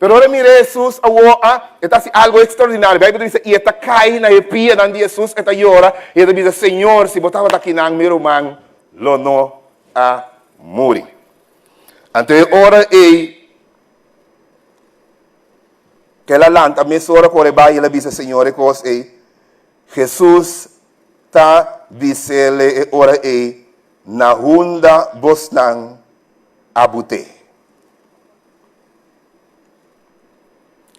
Pero ora e mira Hesus awor, ah, e ta hasi algu ekstraordinario. Beibel ta bisa, i e ta kai na e pianan di Hesus, e ta yora, i e ta bisa, Señor, si bo tabata akinan, mi ruman lo no a muri. Anto e ora ei ku el a lanta mesora kore bai, el a bisa Señor e kos ei. Hesus ta bis'el e ora ei, Na hunda bosnan a but'é?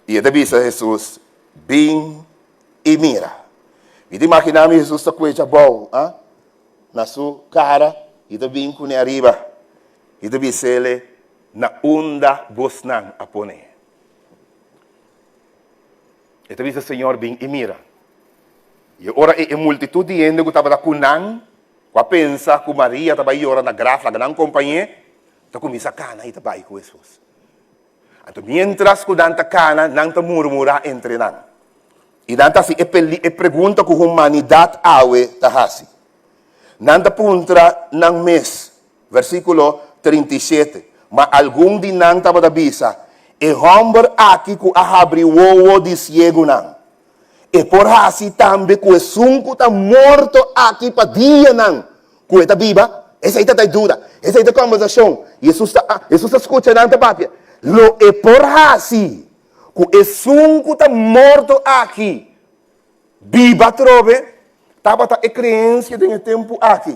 I e ta bisa Hesus, Bin i mira. Mi ta imaginá mi Hesus ta kuecha abou, a. Na su kara i ta bin kuné ariba i ta bis'ele, Na unda bosnan a pone? E ta bisa, Señor, bin i mira. I e ora ei e multitut di hende ku tabata ku nan, ku a pensa ku Maria ta bai yora na graf laga nan kompañ'é, ta kuminsá kana i ta bai ku Hesus. Anto miéntras ku nan ta kana, nan ta murmurá entre nan. I nan ta hasi e peli e pregunta ku humanidat awe ta hasi. Nan ta puntra nan mes, versíkulo 37, Ma algun di nan tabata bisa, E hòmber aki ku a habri wowo di siegunan, e por hasi tambe ku esun ku ta morto aki pa dianan ku e ta biba? Esei ta ta e duda, esei ta e kòmbersashon. Hesus ta Hesus ta skucha nan ta papia. Lo e por hasi ku esun ku ta morto aki biba atrobe? Tabata e kreensia den e tempu aki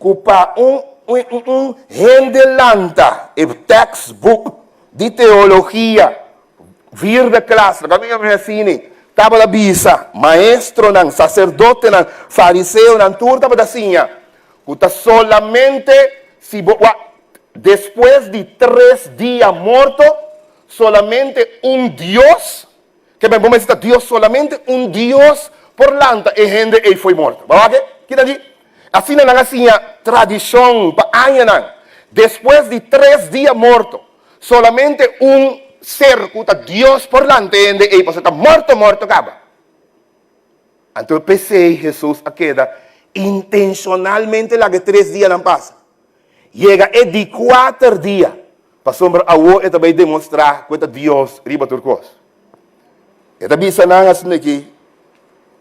ku pa un un hende lanta e tekstboek di teologia vierde klas, laga mi yama asina, tabata bisa maestronan, saserdotenan, fariseonan tur tabata siña ku ta solamente si bo wak despues di tres dia morto solamente un Dios, ke men bo mester ta Dios, solamente un Dios por lanta e hende ei fo'i morto. Bo a wak e? Kita di? Asina nan a siña tradishon pa añanan. Despues di tres dia morto, solamente un ser ku ta Dios por lanta e hende ei, pasobra ta morto morto kaba. Anto p'esei Hesus a keda intenshonalmente laga e tres dianan pasa. Yega e di kuater dia, pasobra awor e ta bai demostrá ku e ta Dios riba tur kos. E ta bisa nan asin'aki.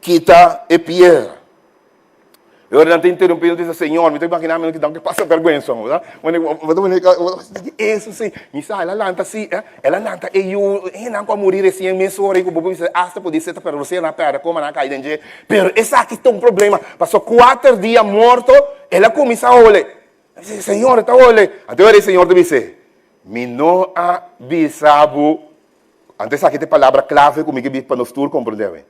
Kita e piedra. E ora nan ta interumpi, nan ta bisa, Señor, mi ta imaginá mi nan ke pasa bèrgwensa, bo sa. Bo ta pone eso si, mi sa, el a lanta si, el a lanta e yu, e nan ku a muri resien mesora i ku bo por bisa asta podisé ta pèrdè, rosea nan a pèrdè, koma nan a kai den dje. Pero esaki ta un problema, pasobra kuater dia morto, el a kuminsá hole. Mi bisa, Señor, e ta hole. Anto e ora e Señor ta bis'é, Mi no a bisa bo. Anto esaki ta e palabra klave ku mi ke bisa pa nos tur komprendé awe.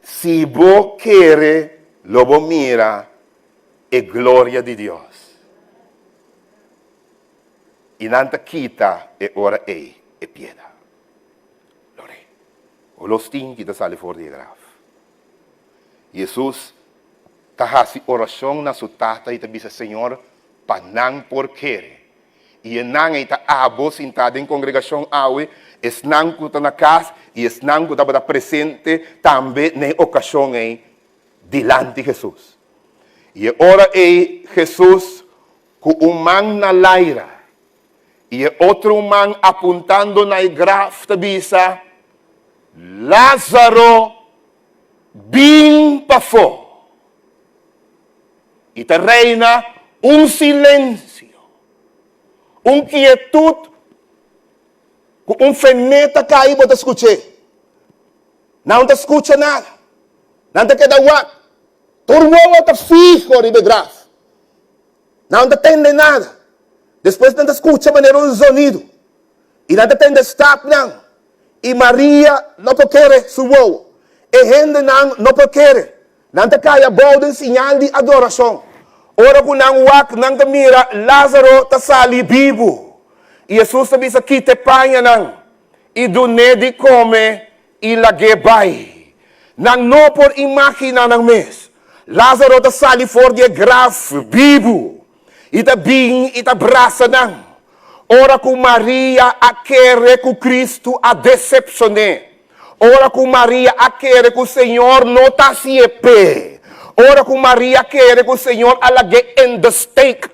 Si bo kere, lo bo mira e gloria di Dios. I nan ta kita e ora ei e piedra. Loré. Holó stinki ta sali for di e graf. Hesus ta hasi orashon na su Tata i ta bisa, Señor, pa nan por kere. I e nan ei ta abo sintá den kongregashon awe, esnan ku ta na kas i esnan ku tabata presente tambe na e okashon ei dilanti Hesus. I e ora ei Hesus, ku un man na laira i e otro man apuntando na e graf, ta bisa, Lázaro, bin pafó! I ta reina un silensio, un kietut ku un fené ta kai bo ta skuch'é. Nan no ta skucha nada. Nan ta keda wak. Tur wowo ta fiho riba e graf. Nan no ta tende nada. Despues nan ta skucha manera un zonido. I nan ta tende stapnan. I Maria no por kere su wowo. E hendenan no por kere. Nan ta kai abou den siñal di adorashon. Ora ku nan wak, nan ta mira Lázaro ta sali bibu. I Hesus ta bisa, Kita e pañanan i dun'é di kome i lag'é bai. Nan no por imaginá nan mes. Lázaro ta sali for di e graf bibu i ta bin i ta brasa nan. Ora ku Maria a kere ku Kristu a desepshon'é, Ora ku Maria a kere ku Señor no ta hasié p'e. Ora ku Maria a kere ku Señor a lag'é in the stake.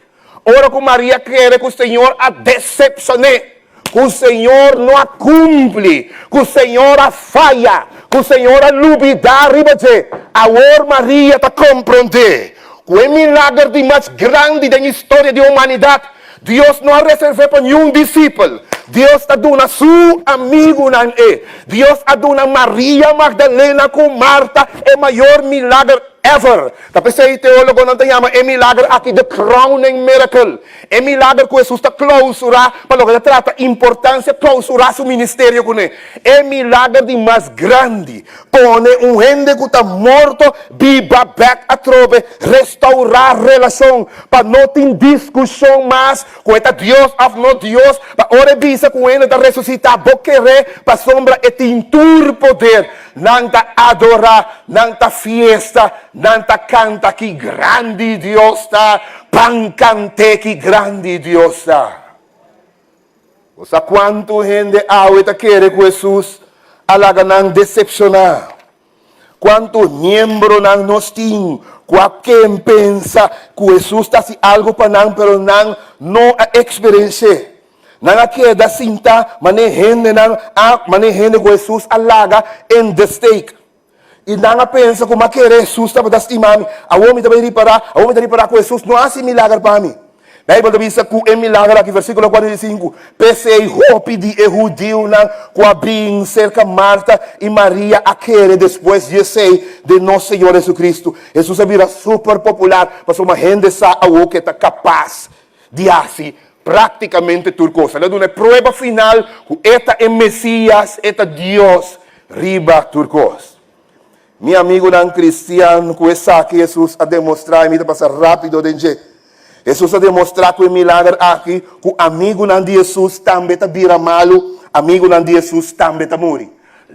Ora ku Maria a kere ku Señor a desepshon'é. Ku Señor no a kumpli. Ku Señor a faya. Ku Señor a lubidá riba dje. Awor Maria ta komprondé ku e milager di mas grandi den historia di humanidat Dios no a reserv'é pa niun disipel. Dios ta duna su amigunan e. Dios a duna Maria Magdalena ku Marta e mayor milager ever. Ta p'esei teólogonan ta yama e milager aki the crowning miracle, e milager ku Hesus ta klousurá pa loke ta trata importansia klousurá su ministerio kuné. E milager di mas grandi, pone un hende ku ta morto biba bèk atrobe, restourá relashon Pa no tin diskushon mas ku e ta Dios òf no Dios, pa ora e bisa ku hende ta resusitá, bo ker'é, pasobra e tin tur poder. Nan ta adorá, nan ta fiesta, nan ta kanta ki grandi Dios ta, ban kant'é ki grandi Dios ta. Bo sa kuantu hende awe ta kere ku Hesus a laga nan desepshoná? Kuantu miembronan nos tin ku a ken pensa ku Hesus ta hasi algu pa nan pero nan no a eksperensi'é? Nan a keda sinta manera hendenan a manera hende ku Hesus a laga in the stake. I nan a pensa ku m'a kere Hesus tabata stima mi. Awor mi ta bai ripará, awor mi ta ripará ku Hesus no a hasi milager pa mi. Beibel ta bisa ku e milager aki, versíkulo 45, P'esei hopi di e hudiunan ku a bin serka Marta i Maria a kere despues di esei den nos Señor Hesukristu. Hesus a bira super popular pasobra hende sa awor ku e ta kapas di hasi práktikamente tur kos. El a duna e prueba final ku e ta e Mesías, e ta Dios riba tur kos. Mi amigunan kristian, ku esaki Hesus a demostrá, i mi ta pasa rápido den dje. Hesus a demostrá ku e milager aki ku amigunan di Hesus tambe ta bira malu, amigunan di Hesus tambe ta muri.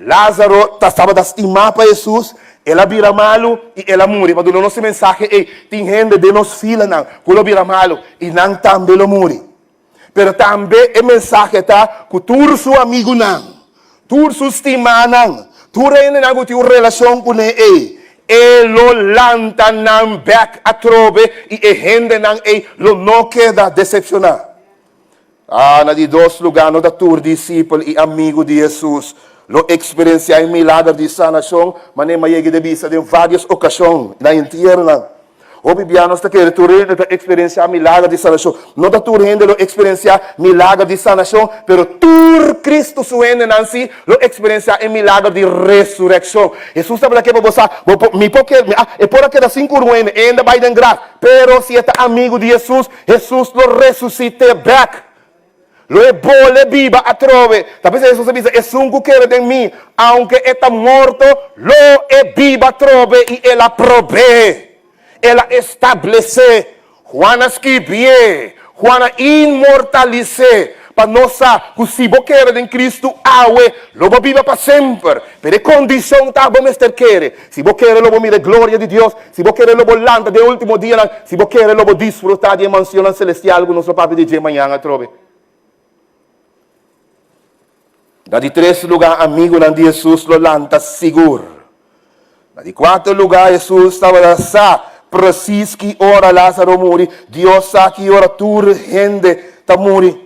Lázaro ta tabata stimá pa Hesus, el a bira malu i el a muri. Pa duna nos e mensahe ei, tin hende den nos filanan ku lo bira malu i nan tambe lo muri. Pero tambe e mensahe ta ku tur su amigunan, tur su stimánan, tur hendenan ku tin un relashon kuné ei, e lo lanta nan bèk atrobe i e hendenan ei lo no keda desepshoná. A Na di dos lugá no ta tur disipel i amigu di Hesus. lo eksperensiá e milager di sanashon, manera mi a yega di bisa den vários okashon na entiernan. Hopi bia nos ta kere tur hende ta eksperensiá milager di sanashon. No ta tur hende lo eksperensiá milager di sanashon, pero tur Kristu su hendenan sí lo eksperensiá e milager di resurekshon. Hesus tabata ke pa bo sa, bo por, mi por kere, mi a, e por a keda sin kur un hende, e hende bai den graf. Pero si e ta amigu di Hesus, Hesus lo resusit'é bèk. Lo e bole biba atrobe. Ta p'esei Hesus a bisa, Esun ku kere den mi, aunke e ta morto, lo e biba atrobe. I el a prob'é. El a establesé. Juan a skibié. Juan a inmortalis'é pa nos sa ku si bo kere den Kristu awe, lo bo biba pa semper. Pero e kondishon ta bo mester kere. Si bo kere lo bo mira e gloria di Dios. Si bo kere lo bo lanta den e ultimo dianan. Si bo kere lo bo disfrutá di e mansionnan selestial ku nos lo papia di dje mañan atrobe. Na di tres lugá, amigunan di Hesus lo lanta sigur. Na di kuater lugá, Hesus tabata sa presis ki ora Lázaro muri. Dios sa ki ora tur hende ta muri.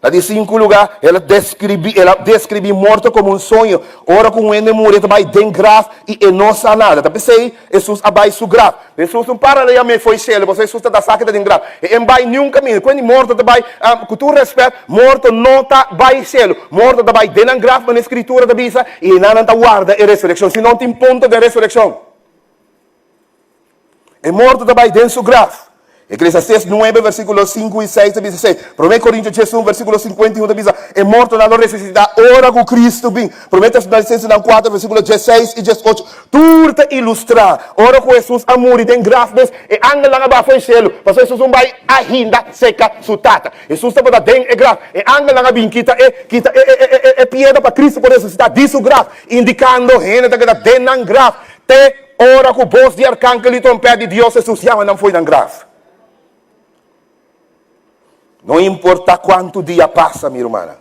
Na di sinku lugá, el a deskribí, el a deskribí morto komo un soño. Ora ku un hende muri, e ta bai den graf i e no sa nada. Ta p'esei Hesus a bai su graf. Hesus no para lei amé fo'i shelu, pasobra Hesus ta ta sa ke ta den graf. E en bai niun kaminda. Ku hende morto ta bai, ku tur rèspèt, morto no ta bai shelu. Morto ta bai den nan graf, manera Skritura ta bisa, i einan nan ta warda e resurekshon. Si no tin punto den resurekshon. E morto ta bai den su graf. Eclesiastés nuebe versíkulo sinku i seis ta bisa esei. Promé Korintio diesun versíkulo 51 ta bisa, E mortonan lo resusitá ora ku Kristu bin. Promé Tesalonisensenan kuater versíkulo diesseis i diesocho tur ta ilustrá ora ku Hesus a muri den graf mes, e angelnan a baha for di shelu, pasobra Hesus un bai ainda seka su Tata. Hesus tabata den e graf. E angelnan a bin kita e kita e e e e piedra pa Kristu por resusitá di su graf, indikando hende ta keda den nan graf te Ora ku bos di arkangel i trompèt di Dios Hesus yama nan fo'i nan graf. No importá kuantu dia pasa, mi rumannan.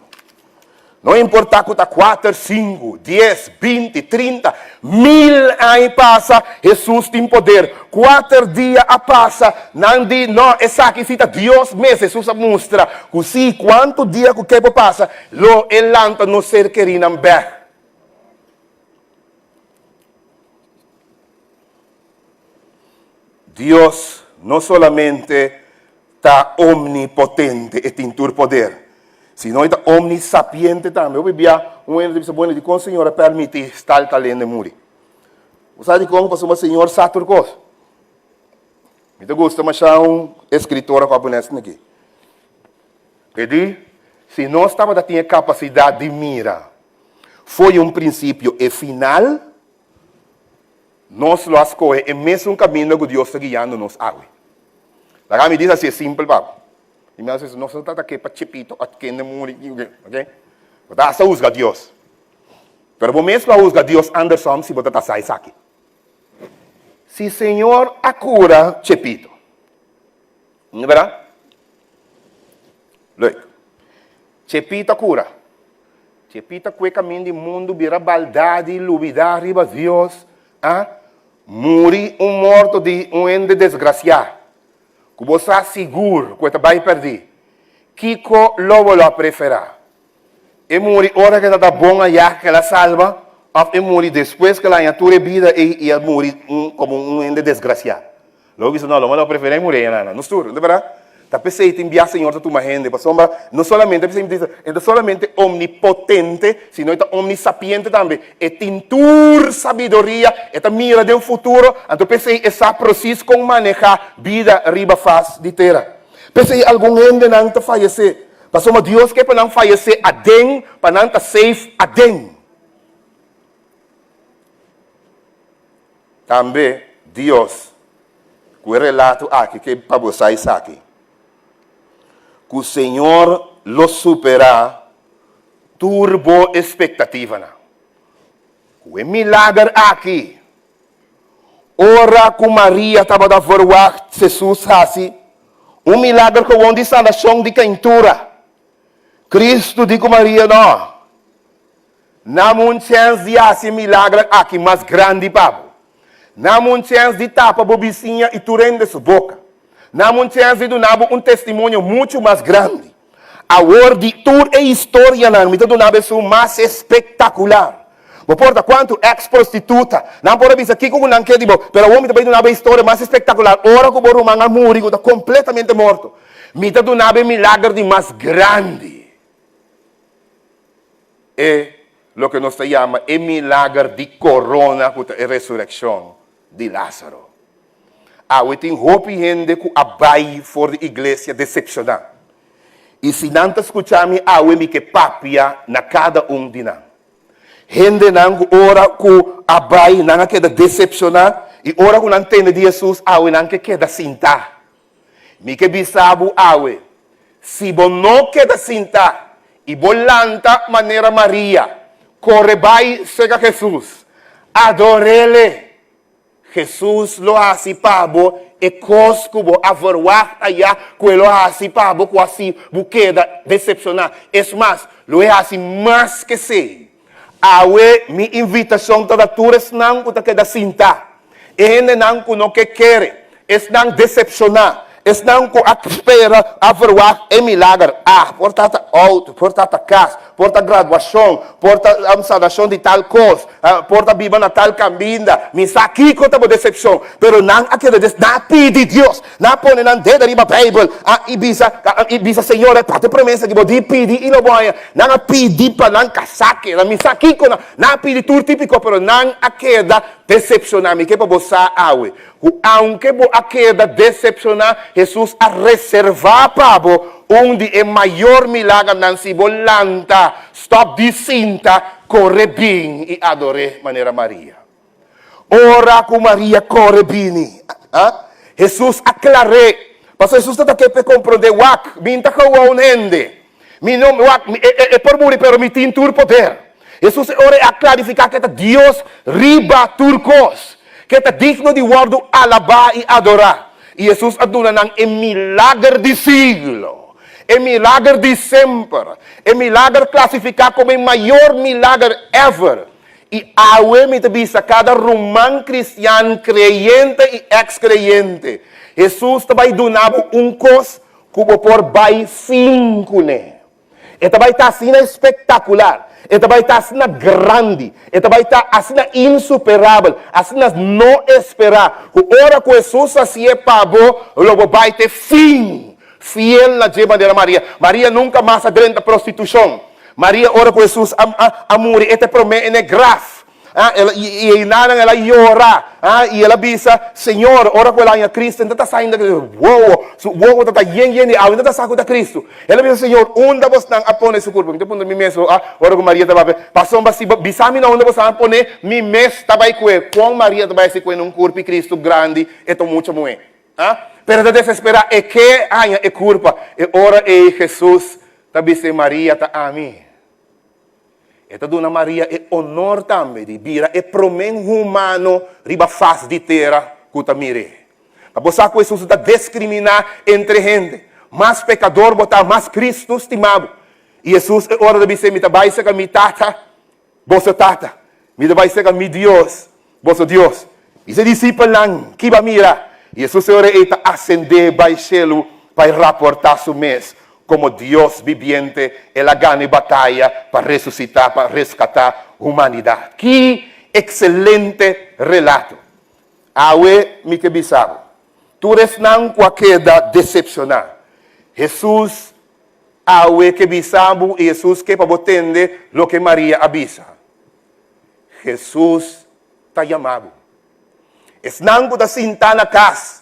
No importá ku ta kuater, sinku, dies, binti, trinta, mil aña pasa, Hesus tin poder. Kuater dia a pasa, nan di, No, esaki si ta Dios mes. Hesus a mustra ku si, kuantu dia ku ke por pasa, lo e lanta nos ser kerínan bèk. Dios no solamente ta omnipotente, e tin tur poder, sino e ta omnisapiente tambe. Hopi bia un hende ta bisa, bueno, dikon Señor a permiti tal tal hende muri? Bo sa dikon? Pasobra Señor sa tur kos. Mi ta gusta masha un escritor ku a pone esaki aki. E di, Si nos tabata tin e kapasidat di mira fo'i un prinsipio e final, nos lo a skohe e mesun kaminda ku Dios ta guiando nos awe. Laga mi bisa así e simpel pa bo. I mi a bisa, nos no ta ke pa chipito òf kende muri, oke? Bo ta hasta husga Dios. Pero bo mes lo a husga Dios andersom si bo ta ta sa esaki. Si Señor a kura chipito, No berdad? Leuk. Chepita cura. Chepita cue camin di mundo bira baldadi lubida riba Dios a muri un morto di un hende desgracia cu bo sa sigur cu e ta bay perdi. Kico lo bo lo a prefera? E muri ora ke ta ta bon ayá ke el a salba òf e muri despues ke el a haña tur e bida ei i a muri un komo un hende desgrasiá? Lo bo bisa, No, lo mi lo preferá e muri ei nana. Nos tur, no ta bèrdat? Ta p'esei tin bia Señor ta tuma hende, pasobra no solamente, p'esei mi ta bisa, e ta solamente omnipotente, sino e ta omnisapiente tambe. E tin tur sabiduria, e ta mira den futuro, anto p'esei e sa presis kon manehá bida riba fas di tera. P'esei algun hendenan ta fayesé. Pasobra Dios ke pa nan fayesé aden, pa nan ta safe aden. Tambe Dios, ku e relato aki ke pa bo sa esaki, ku Señor lo superá tur bo espektativanan. Ku e milager aki, Ora ku Maria tabata verwagt Jesus hasi un milager gewon di sanashon di keintura, Kristu di ku Maria, No, nam un chèns di hasi e milager aki mas grandi pa bo. Nam un chèns di tapa bo bisiña i tur hende su boka. Nam un chèns di duna bo un testimonio muchu mas grandi. Awor di tur e historianan mi ta duna bo esun mas espektakular. Bo por ta kuantu eks prostituta nan por a bisa kiko ku nan ke di bo, pero awor mi ta bai duna bo e historia mas espektakular, ora ku bo ruman a muri ku ta kompletamente morto, mi ta duna bo e milager di mas grandi. E loke nos ta yama e milager di korona ku ta e resurekshon di Lázaro. Awe tin hopi hende ku a bai for di iglesia desepshoná. I si nan ta skucha mi awe mi ke papia na kada un di nan. Hendenan ku ora ku a bai nan a keda desepshoná i ora ku nan tende di Hesus awe nan ke keda sintá. Mi ke bisa bo awe, si bo no keda sintá i bo lanta manera Maria, kore bai serka Hesus, ador'Ele. Hesus lo hasi pa bo e kos ku bo a verwagt ayá ku e lo hasi pa bo ku a si bo keda desepshoná. Es mas, lo e hasi mas ku esei. Awe mi invitashon ta na tur esnan ku ta keda sintá, e hendenan ku no ke kere, esnan desepshoná, esnan ku a spera, a verwagt e milager. Ah, por ta ta outo, por ta ta kas, por ta graduashon, por ta sanashon di tal kos, por ta biba na tal kaminda. Mi sa kiko ta bo desepshon, pero nan a keda des, nan a pidi Dios, nan a pone nan deda riba Beibel, i bisa, i bisa, Señor, e parti promesa di bo di pidi i lo bo haña. Nan a pidi pa nan kasá keda, mi sa kiko nan, nan a pidi tur tipiko, pero nan a keda desepshoná. Mi ke pa bo sa awe, ku aunke bo a keda desepshoná, Hesus a reservá pa bo un di e mayor milagernan si bo lanta, stòp di sinta, kore bin i ador'é manera Maria. Ora ku Maria kore bini, Hesus a klar'é, pasobra Hesus tabata ke p'e komprondé, Wak, mi no ta gewoon hende. Mi no, wak, mi, e, e, e por muri, pero mi tin tur poder. Hesus e ora ei a klarifiká ku e ta Dios riba tur kos, ku e ta digno di wòrdu alabá i adorá. I Hesus a duna nan e milager di siglo, e milager di semper, e milager klasifiká komo e mayor milager ever. I awe mi ta bisa kada ruman kristian, kreyente i eks-kreyente, Hesus ta bai duna bo un kos ku bo por bai fin kuné. E ta bai ta asina espektakular, e ta bai ta asina grandi, e ta bai ta asina insuperabel, asina no esperá, ku ora ku Hesus hasié pa bo, lo bo bai te fin, fiel na dje manera Maria. Maria nunka mas a drenta prostitushon. Maria ora ku Hesus a a muri e ta e promé en e graf. Ah, el, i, i einanan el a yora, ah, i el a bisa, Señor, ora ku el a haña Cristo, e ta sa ainda ku wowo, su wowo ta ta yen yen di awa, e ta sa ku ta Cristo. El a bisa, Señor, unda bosnan a pone su kurpo? Mi ta puntra mi mes, ah, ora ku Maria ta papia, pasobra si bo bisa mi na unda bosnan a pone, mi mes ta bai kue. Kon Maria ta bai hasi kue na un kurpi Cristo grandi, e ta un mucha muhé? Ah, pero e ta desesperá, e ke haña e kurpa. E ora ei Jesus ta bis'é, Maria, ta ami. E ta duna Maria e onor tambe di bira e promé humano riba fas di tera ku ta mir'é. Pa bo sa ku Hesus no ta deskriminá entre hende. Mas pekador bo ta, mas Kristu stima bo. I Hesus e ora ta bis'é, Mi ta bai serka mi Tata, boso Tata. Mi ta bai serka mi Dios, boso Dios. I su disipelnan kiba mira, i Hesus e ora ei ta asendé bai shelu pa e raportá su mes komo Dios bibiente. El a gana e bataya pa resusitá, pa reskatá humanidat. Ki ekselente relato! Awe mi ke bisa bo, tur esnan ku a keda desepshoná, Hesus awe ke bisa bo i Hesus ke pa bo tende loke Maria a bisa. Hesus ta yama bo. Esnan ku ta sintá na kas,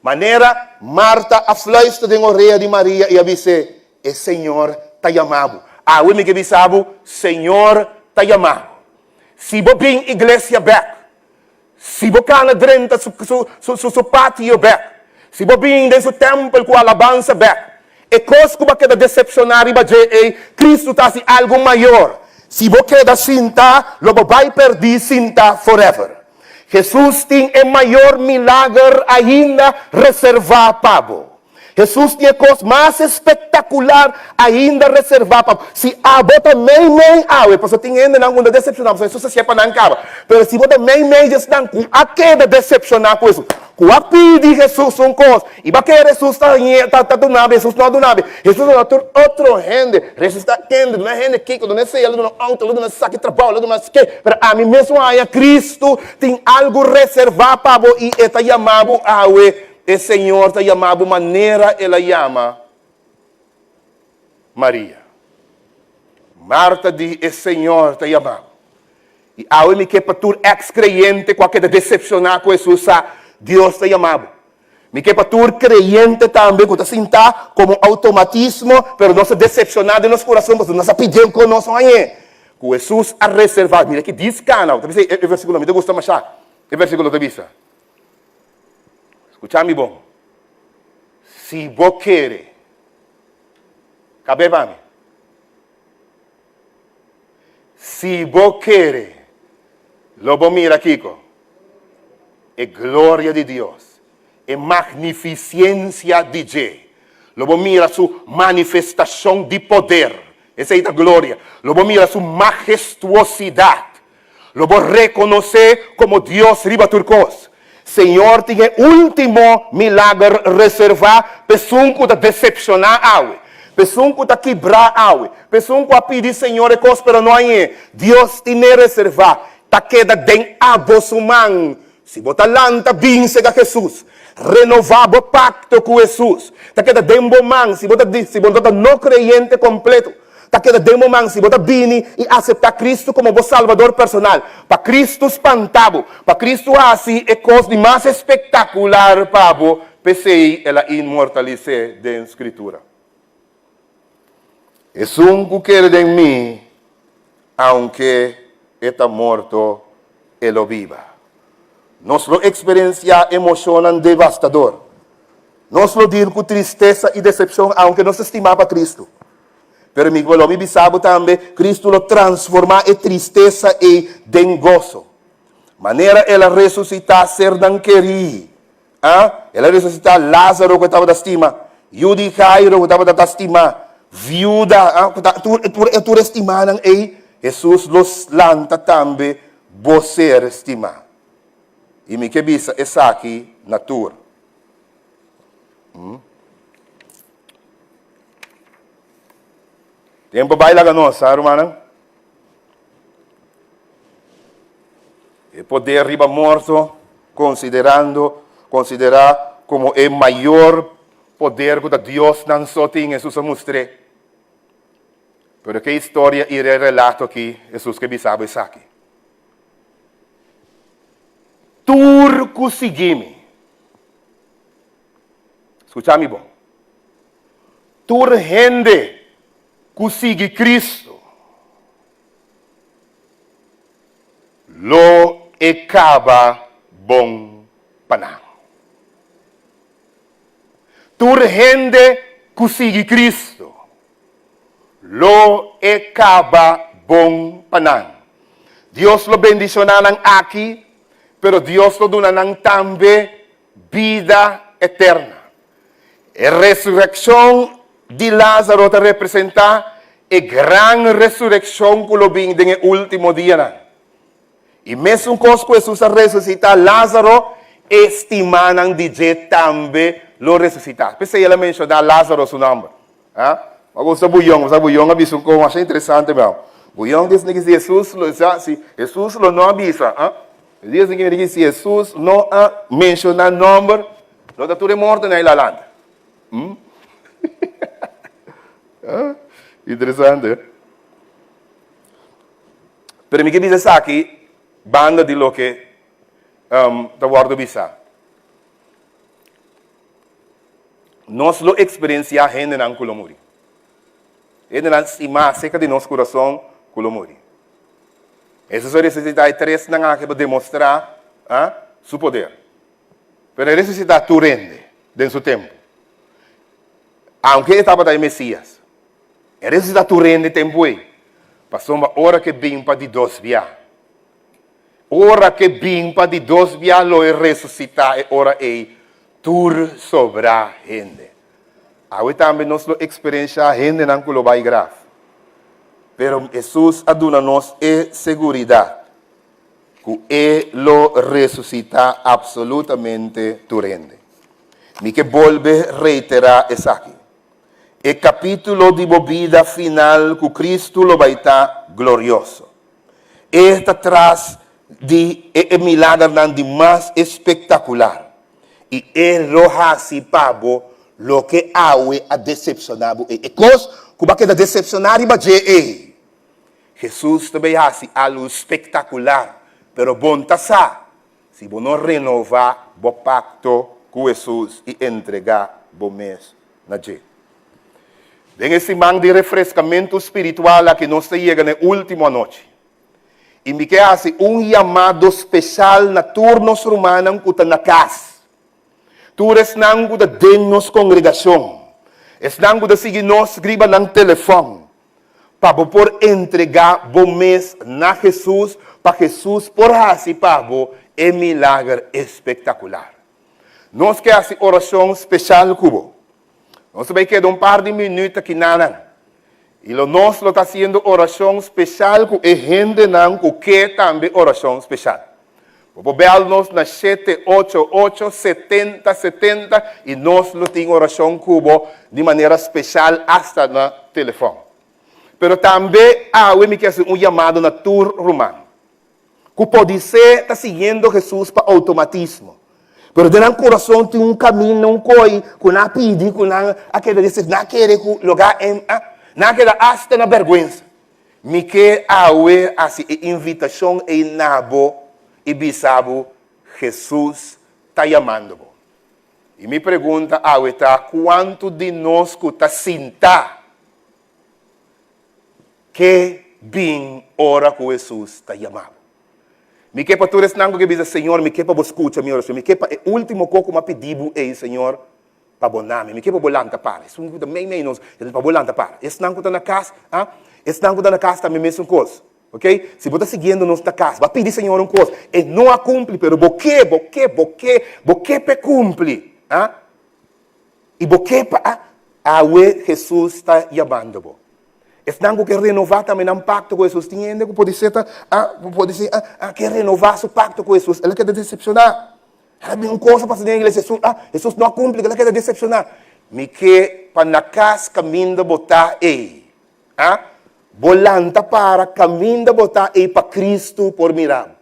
manera Marta a fluister den orea di Maria i a bis'é, E Señor ta yama bo. Awe mi ke bisa bo, Señor ta yama bo. Si bo bin iglesia bèk, si bo kana drenta su su su patio bèk, si bo bin den su tèmpel ku alabansa bèk, E kos ku bo a keda desepshoná riba dje ei, Kristu ta hasi algu mayor. Si bo keda sinta, lo bo bai pèrdí sinta forever. Hesus tin e mayor milager ainda reservá pa bo. Hesus tin e kos mas espektakular ainda reservá pa bo. Si abo ta meimei awe, pasobra tin hendenan ku no ta desepshoná, pasobra Hesus a siña pa nan kaba. Pero si bo ta meimei di esnan ku a keda desepshoná ku Hesus, ku a pidi Hesus un kos, i bo a kere Hesus ta ta duna bo, Hesus no a duna bo. Hesus a duna tur otro hende. Hesus ta kende, duna hende kiko, duna esei, el a duna outo, el a duna esaki trabou, el a duna esaki. Pero ami mes un haña Kristu tin algu reservá pa bo i e ta yama bo awe. E Señor ta yama bo manera el a yama Maria. Marta di, E Señor ta yama bo. I awe mi ke pa tur eks kreyente ku a keda desepshoná ku Hesus sa, Dios ta yama bo. Mi ke pa tur kreyente tambe ku ta sintá komo outomatismo, pero nos ta desepshoná den nos kurason pasobra nos a pidié ku nos no hañ'é. Ku Hesus a reservá. Mira ki diskana. Bo ta bisa e versíkulo mi ta gusta mashá. E versíkulo ta bisa. Skucha mi bon. Si bo kere, kab'é pa mi. Si bo kere, lo bo mira kiko? E gloria di Dios, e magnifisiensia di dje. Lo bo mira su manifestashon di poder. Esei ta gloria. Lo bo mira su mahestuosidat. Lo bo rekonosé komo Dios riba tur kos. Señor tin e último milager reservá pa esun ku ta desepshoná awe, pa esun ku ta kibrá awe, pa esun ku a pidi Señor e kos pero no hañ'é. Dios tin'é reservá. Ta keda den abo su man. Si bo ta lanta bin sega Hesus, renová bo pakto ku Hesus. Ta keda den bo man si bo ta si bo no ta no kreyente kompleto. Ta keda den bo man si bo ta bini i aseptá Kristu komo bo Salbador personal. Pa Kristu spanta bo, pa Kristu hasi e kos di mas espektakular pa bo, p'esei el a inmortalis'é den Skritura. Esun ku kere den mi, aunke e ta morto, e lo biba. Nos lo eksperensiá emoshonnan devastador. Nos lo dil ku tristesa i desepshon aunke nos ta stimá pa Kristu. Pero mi lo mi bisa bo tambe, Kristu lo transformá e tristesa ei den goso. Manera el a resusitá sernan kerí, a el a resusitá Lázaro ku e tabata stima, yu di Jairo ku tabata ta stimá, viuda, a ku ta tur tur tur e stimánan ei, Hesus lo lanta tambe bo ser stimá. I mi ke bisa esaki na tur. Tempo bai laga nos, sa rumannan? E poder riba morto, considerando, considera como e mayor poder cu ta Dios nan so tin, Jesus a mustr'é. Pero ke historia i e relato aki, Jesus ke bisa bo esaki. Tur cu sigui mi. Skucha mi bon. Tur hende ku sigui Kristu lo e kaba bon pa nan. Tur hende ku sigui Kristu lo e kaba bon pa nan. Dios lo bendishoná nan aki, pero Dios lo duna nan tambe Bida eterna. E resurekshon di Lázaro ta representá e gran resurekshon ku lo bin den e último dianan. I mesun kos ku Hesus a resusitá Lázaro, e stimánan di dje tambe lo resusitá. P'esei el a menshoná Lázaro su nòmber. A Ma gusta Buyon, pasobra Buyon a bisa un kos masha interesante meu. Buyon di esaki si Hesus lo sa, si Hesus lo no a bisa, a di esaki mi di si Hesus no a menshoná nòmber, lo ta tur e mortonan ei la lanta. Hm? Interesante. Pero mi ke bisa esaki banda di loke ta wòrdu bisá. Nos lo eksperensiá hendenan ku lo muri. Hendenan stimá serka di nos kurason ku lo muri. Hesus a resusitá e tresnan aki pa demostrá su poder. Pero e resusitá tur hende den su tempu. Aunke e tabata e Mesías, e resusitá tur hende tempu ei, pasobra ora ku e bin pa di dos bia, Ora ke bin pa di dos bia lo e resusitá e ora ei tur sobrá hende. Awe tambe nos lo eksperenshá hendenan ku lo bai graf. Pero Hesus a duna nos e seguridat ku e lo resusitá apsolutamente tur hende. Mi ke bolbe reiterá esaki. E kapítulo di bo bida final ku Kristu lo bai ta glorioso. E ta tras di e milagernan di mas espektakular i e lo hasi pa bo loke awe a desepshoná bo ei. E kos ku bo a keda desepshoná riba dje ei, Hesus ta bai hasi algu spektakular, pero bon ta sa si bo no renová bo pakto ku Hesus i entregá bo mes na dje. Den e siman di refreskamentu spiritual aki nos ta yega na e último anochi. I mi ke hasi un yamado speshal na tur nos rumannan ku ta na kas, tur esnan ku ta den nos kongregashon, esnan ku ta sigui nos riba nan telefòn, pa bo por entregá bo mes na Hesus, pa Hesus por hasi pa bo e milager espektakular. Nos ke hasi orashon speshal ku bo. Nos ta bai keda un par di minüt aki nanan. I lo nos lo ta hasiendo orashon speshal ku e hendenan ku ke tambe orashon speshal. Bo por bèl nos na shete ocho ocho setenta setenta i nos lo tin orashon ku bo di manera speshal asta na telefòn. Pero tambe awe mi ke hasi un yamado na tur ruman. Ku podisé ta siguiendo Hesus pa outomatismo. Pero den nan kurason tin un kaminda, un koi ku nan a pidi, ku nan a keda di nan a kere ku logá en a, nan a keda asta na bèrgwensa. Mi ke awe hasi e invitashon ei na bo i bisa bo, Hesus ta yamando bo. I mi pregunta awe ta, kuantu di nos ku ta sintá Ke bin ora ku Hesus ta yama bo. Mi ke pa tur esnan ku ke bisa, Señor, mi ke pa bo skucha mi orashon. Mi ke pa e último kos ku mi a pidi bo ei, Señor, pa bo nami. Mi ke pa bo lanta para. Esun ku ta meimei nos, pa bo lanta para. Esnan ku ta na kas, ah, esnan ku ta na kas tambe mesun kos. Ok? Si bo ta siguiendo nos na kas, bo a pidi Señor un kos, e no a kumpli, pero bo ke, bo ke, bo ke, bo ke p'e kumpli. Ah? I bo ke pa a awe Hesus ta yamando bo. Esnan ku ke renová tambe nan pakto ku Hesus. Tin hende ku podisé ta a podisé a a ke renová su pakto ku Hesus. El a keda desepshoná. El a bin un kos a pasa den iglesia. Hesus a Hesus no a kumpli, el a keda desepshoná. Mi ke pa na kas kaminda bo ta ei. A Bo lanta para kaminda bo ta ei pa Kristu por mira bo.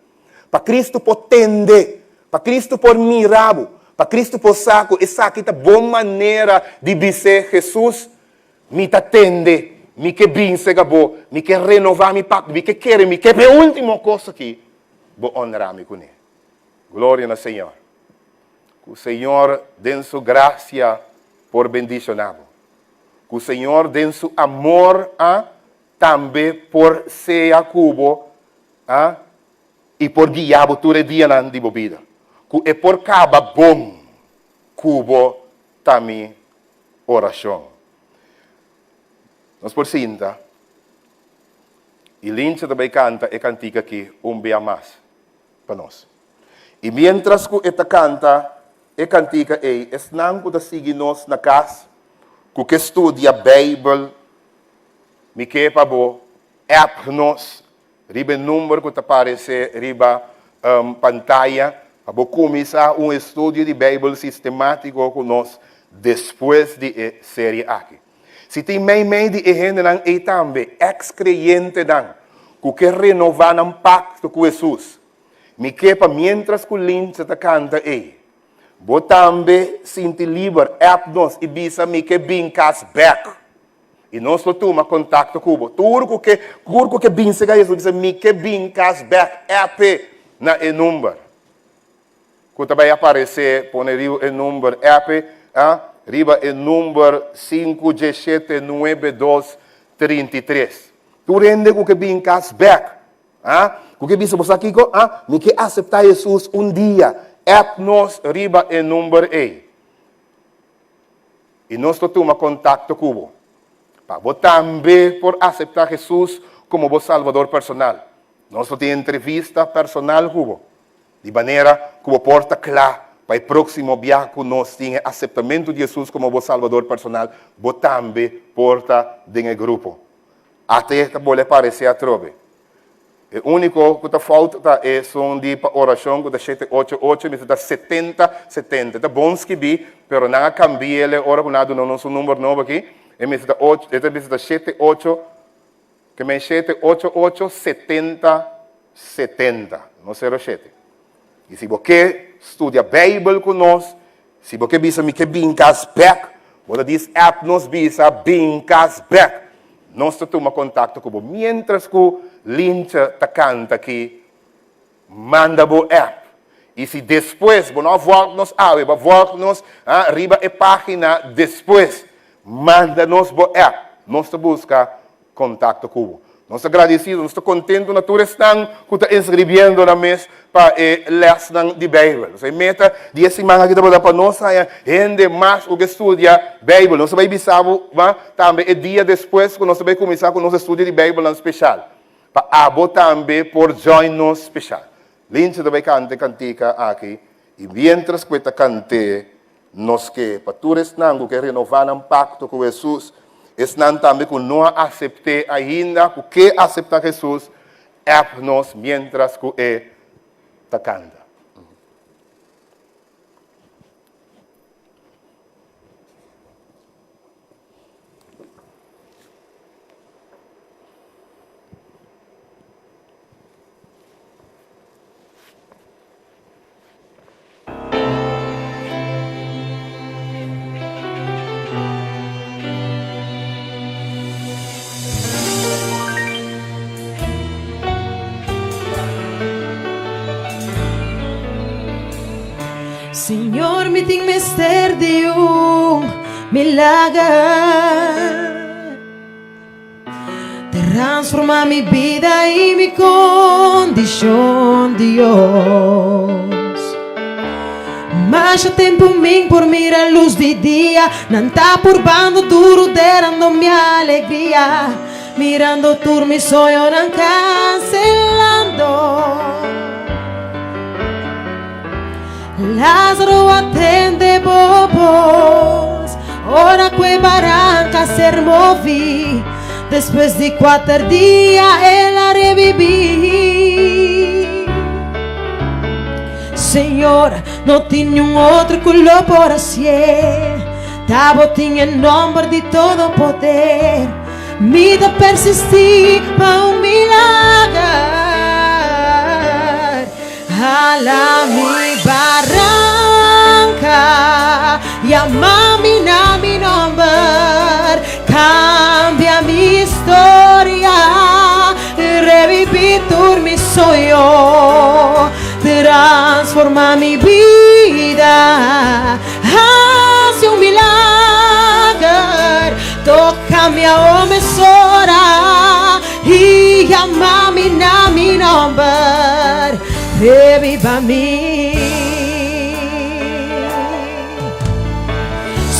Pa Kristu por tende, pa Kristu por mira bo, pa Kristu por sa ku esaki ta bo manera di bis'é, Hesus, mi ta tende, mi ke bin sega bo, mi ke renová mi pakto, mi ke kere, mi ke pa e último kos aki bo onra mi kuné. Gloria na Señor. Ku Señor den su grasia por bendishoná bo. Ku Señor den su amor a tambe por sea ku bo a i por guia bo tur e dianan di bo bida. Ku e por kaba bon ku bo ta mi orashon. Nos por sinta i Lincha ta bai kanta e kantika aki un bia mas pa nos. I miéntras ku e ta kanta e kantika ei, esnan ku ta sigui nos na kas ku ke studia Beibel, mi ke pa bo app nos riba e number ku ta paresé riba pantaya pa bo kuminsá un estudio di Beibel sistemátiko ku nos despues di e serie aki. Si tin meimei di e hendenan ei tambe eks-kreyentenan ku ke renová nan pakto ku Hesus, mi ke pa miéntras ku Lindsay ta kanta ei, bo tambe sinti liber app nos i bisa mi ke bin kas bèk. I nos lo tuma kontakto ku bo. Tur ku ke tur ku ke bin sega Hesus bisa mi ke bin kas bèk app na e number ku ta bai aparesé pone riba e number app a riba e number sinku djeshete nuebe dos 33. Tur hende ku ke bin kas bèk a ku ke bisa bo sa kiko a mi ke aseptá Hesus un dia app nos riba e number ei. I nos lo tuma kontakto ku bo, pa bo tambe por aseptá Hesus komo bo Salbador personal. Nos lo tin entrevista personal ku bo, di manera ku bo por ta kla Pa e próksimo biaha ku nos tin e aseptamentu di Hesus komo bo Salbador personal, bo tambe por ta den e grupo. Ate ta bole paresé atrobe. E úniko ku ta fout ta esun di pa orashon ku ta shete ocho ocho, mester ta 70 70. E ta bon skibí, pero nan a kambi'el ora ku nan a duna nos un number nobo aki. E mester ta ocho, e ta mester ta shete ocho, ke men shete ocho ocho 70 70, no sero shete. I si bo ke studia Beibel ku nos, si bo ke bisa mi ke bin kas bèk, bo ta dis app nos bisa bin kas bèk. Nos ta tuma kontakto ku bo. Miéntras ku Lintje ta kanta aki, manda bo app. I si despues bo no a vòlg nos awe, bo a vòlg nos riba e página despues, manda nos bo app. Nos ta buska kontakto ku bo. Nos ta gradisido, nos ta kontentu na tur esnan ku ta inscribiendo nan mes pa e lèsnan di Beibel. Nos e meta di e siman aki tabata pa nos haña hende mas ku ke studia Beibel. Nos ta bai bisa bo tambe e dia despues ku nos ta bai kuminsá ku nos estudio di Beibelnan speshal, pa abo tambe por join nos speshal. Lindsay ta bai kanta e kantika aki i miéntras ku e ta kant'é, Nos ke pa tur esnan ku ke renová nan pakto ku Hesus, esnan tambe ku no a asept'é ainda, ku ke aseptá Hesus, app nos miéntras ku e ta kanta. Señor mi tin mester di un milager. Transforma mi bida i mi kondishon, Dios. Masha tempu min por mira lus di dia, nan ta purbando duru derando mi alegria, mirando tur mi soñonan kanselando. Lázaro a tende bo bos ora ku e baranka a ser moví. Despues di kuater dia el a rebibí. Señor, no tin niun otro ku lo por hasié. Ta bo tin e nòmber di todo poder. Mi ta persistí pa un milager. Hala mi baranka, yama mi na mi nomber, kambia mi historia, reviví tur mi soño, transforma mi bida, hasi un milager, toka mi awo mesora. I yama mi na mi nomber, reviva mi.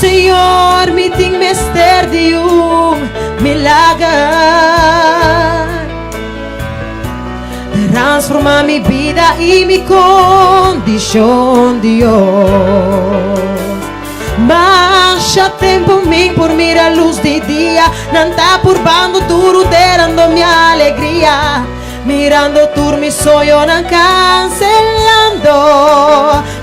Señor, mi tin mester di un milager. Transforma mi bida i mi kondishon, Dios. Masha tempu mi por mira lus di dia, nan ta purbando duru derando mi alegria, mirando tur mi soñonan cancelando.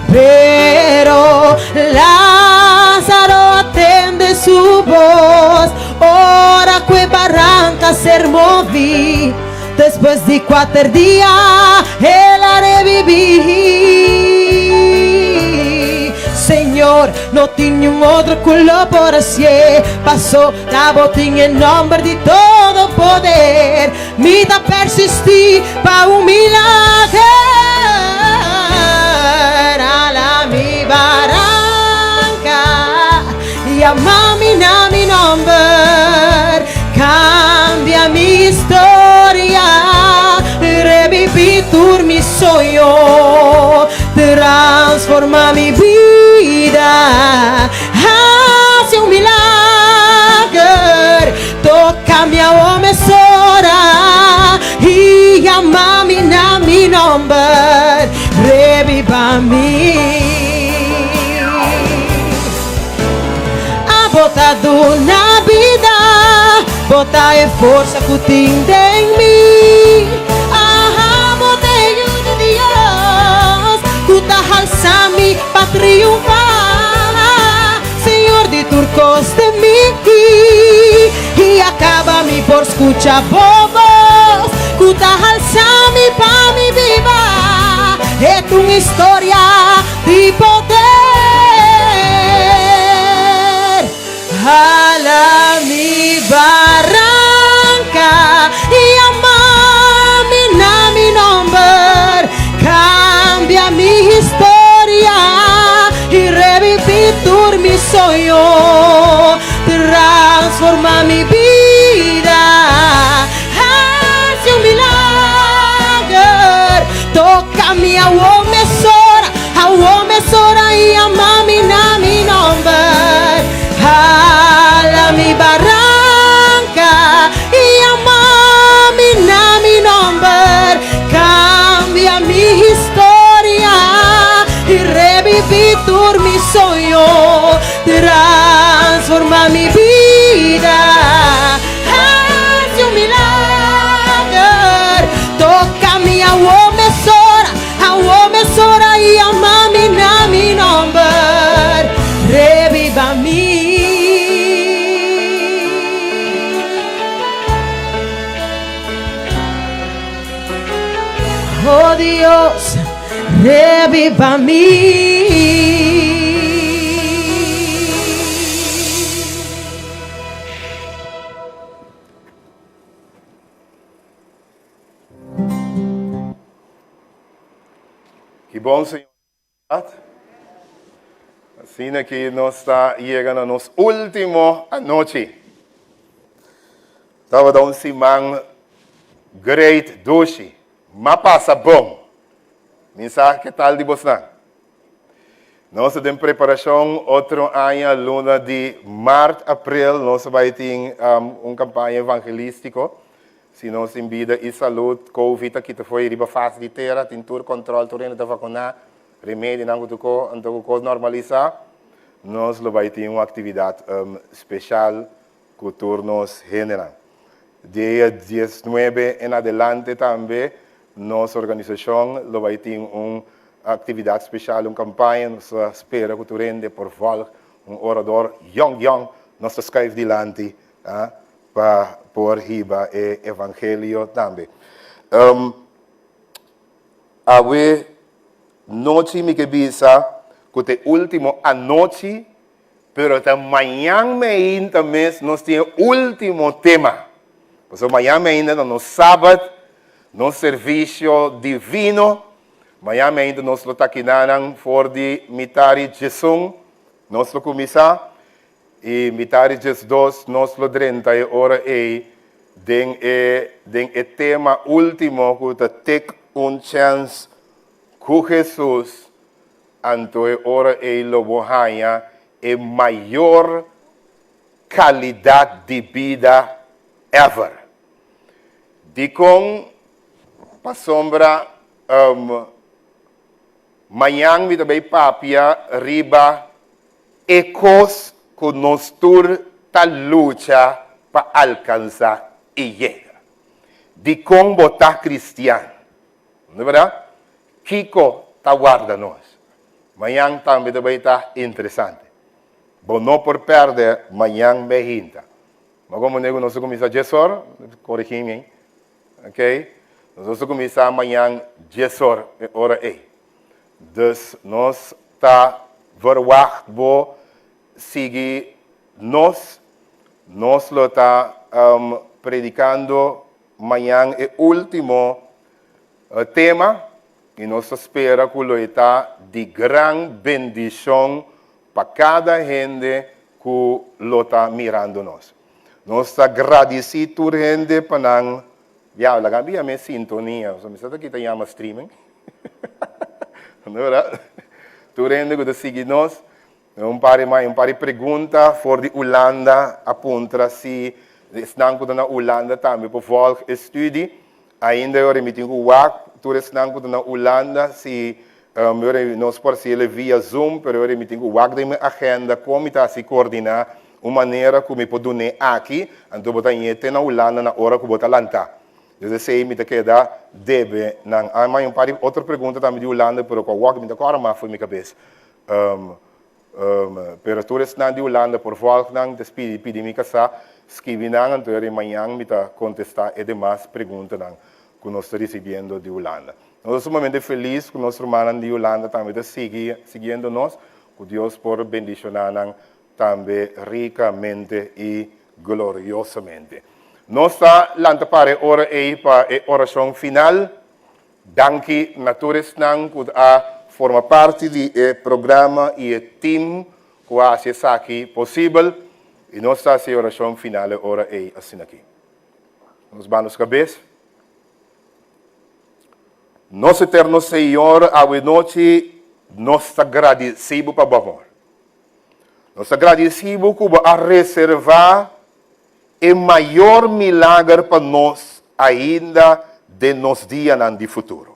Pero Lázaro a tende su bos ora cu e baranca a ser movi. Despues di kuater dia el a rebibí. Señor, no tin niun otro ku lo por hasié, paso ta bo tin e nòmber di todo poder. Mi ta persistí pa un milager. Ala mi baranka, yama mi na mi nòmber. Cambia mi historia, reviví tur mi soño, transforma mi bida, haci un milager, toca mi awo mesora y yama mi na mi nomber, reviva mi. Bo ta duna bida, bo ta e forsa ku tin den mi. Aha, bo ta e Yu di Dios ku ta halsa mi pa triunfá. Señor di tur kos den mi i a kaba mi por skucha bo bos ku ta halsa mi pa mi biba. E ta un historia di poder. Hala mi baranka yama mi na mi nomber, kambia mi historia i reviví tur mi soño, transforma mi bida, hasi un milager, toka mi awor mesora. Awor mesora i yama mi na mi nomber. Hala mi baranka i yama mi na mi nomber. Kambia mi historia i reviví tur mi soño. Transforma mi bida. Hasi un milager. Toka mi awor mesora. Awor mesora yama mi na mi nomber, reviva mi. Oh Dios, reviva mi. Ki bon Señor ta. Asina ki nos ta yega na nos ultimo anochi. Tabata un siman great dushi. M'a pasa bon. Mi sa ke tal di bosnan. Nos ta den preparashon otro aña luna di mart, april nos ta bai tin un kampaña evangelístiko. Si nos tin bida i salud, covid ta kita fo'i riba fas di tera, tin tur kòntròl, tur hende ta vakuná, remedinan ku tur ko, anto ku kos normalisá, nos lo bai tin un aktividat speshal ku tur nos hendenan. Dia diesnuebe en adelante tambe nos organisashon lo bai tin un aktividat speshal, un kampaña. Nos ta spera ku tur hende por vòlg un orador yòn yòn nos ta skuif dilanti pa por hiba e evangelio tambe. Awe nochi mi ke bisa ku ta e último anochi. Pero ta mañan meinta mes nos tin e ultimo tema. Pasobra mañan meinta ta nos Sabat, nos servisio divino. Mañan meinta nos lo ta kinanan for di mitari djesun nos lo kuminsá i mitari djesdos nos lo drenta e ora ei den e den e tema ultimo ku ta Tek un chèns ku Hesus. Anto e ora ei lo bo haña e mayor kalidat di bida ever. Dikon? Pasobra mañan mi ta bay papia riba e kos ku nos tur ta lucha pa alkansa i yega. Dikon bo ta kristian? No berdad? Kiko ta warda nos? Mañan tambe ta bay ta interesante. Bo no por perde mañan mehinta. Ma como nego nos ta cuminsa dies or, corigi mi, ok? Nos ta cuminsa mañan dies or e ora ey. Dus nos ta verwacht bo sigui nos. Nos lo ta predicando Mañan e ultimo tema y nos ta spera cu lo e ta di gran bendicion pa cada hende cu lo ta mirando nos. Nos ta gradici tur hende pa nan, ya, laga mi yama e sintonia, pasobra mi sa ta kita yama streaming, no verdad? Tur hende cu ta sigui nos. Un par di un par di pregunta for di Ulanda a puntra si esnan ku ta na Ulanda tambe por volg e studi. Ainda e ora mi tin ku wak tur esnan ku ta na Ulanda si e ora nos por hasiel via Zoom, pero e ora mi tin ku wak den mi agenda kon mi ta hasi koordiná. un manera ku mi por dun'é aki, anto bo ta ñe te na Hulanda na ora ku bo ta lantá. Des esei mi ta keda debe nan. A mi un par di otro pregunta tambe di Hulanda, pero ku awor mi ta kòrda mas for mi kabes. Pero tur esnan di Hulanda por vòlg nan, ta pidi pidi mi kasá skibi nan, anto eri mañan mi ta kontestá e demas preguntanan ku nos ta risibiendo di Hulanda. Nos ta sumamente felis ku nos rumannan di Hulanda tambe ta sigui siguiendo nos, ku Dios por bendishoná nan tambe rikamente i gloriosamente. Nos ta lanta para e ora ei pa e orashon final. Danki na tur esnan ku a forma parti di e programa i e tim ku a hasi esaki posibel. I nos ta hasi e orashon final e ora ei asin'aki. Nos ba nos kabes. Nos Eterno Señor, awe nochi nos ta gradisí Bo pa Bo amor. Nos ta gradisí Bo ku Bo a reservá e mayor milager pa nos ainda den nos dianan di futuro.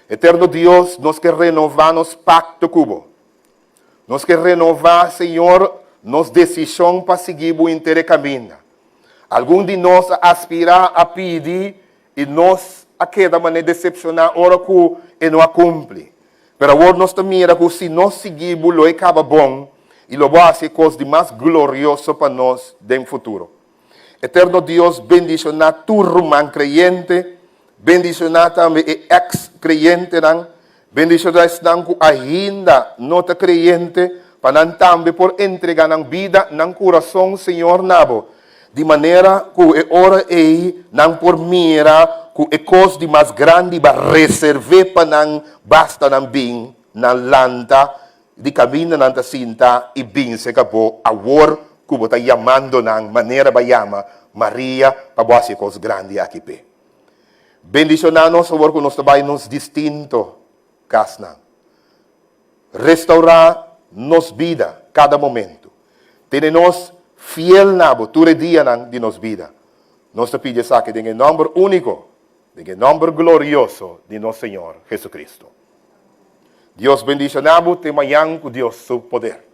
Eterno Dios, nos ke renová nos pakto ku Bo. Nos ke renová, Señor, nos desishon pa sigui Bo inter e kaminda. Algun di nos a aspirá, a pidi, i nos a keda manera desepshoná ora ku e no a kumpli. Pero awor nos ta mira ku si nos sigui bo lo e kaba bon i lo bo hasi e kos di mas glorioso pa nos den futuro. Eterno Dios bendishoná tur ruman kreyente, bendishoná tambe e eks kreyentenan, bendishoná esnan ku ainda no ta kreyente pa nan tambe por entregá nan bida, nan kurason, Señor, na bo, di manera ku e ora ei nan por mira ku e kos di mas grandi ba reserv'é pa nan basta nan bin, nan lanta di kaminda nan ta sinta i bin serka bo awor ku bo ta yamando nan manera ba yama Maria pa bo hasi e kos grandi aki p'e. Bendishoná nos awor ku nos ta bai nos distinto kasnan. Restaurá nos bida kada momentu. Tene nos fiel na bo tur e dianan di nos bida. Nos ta pidi esaki den e nòmber úniko, den e nòmber glorioso di nos Señor Jesucristo. Dios bendishoná bo te mañan ku Dios su poder.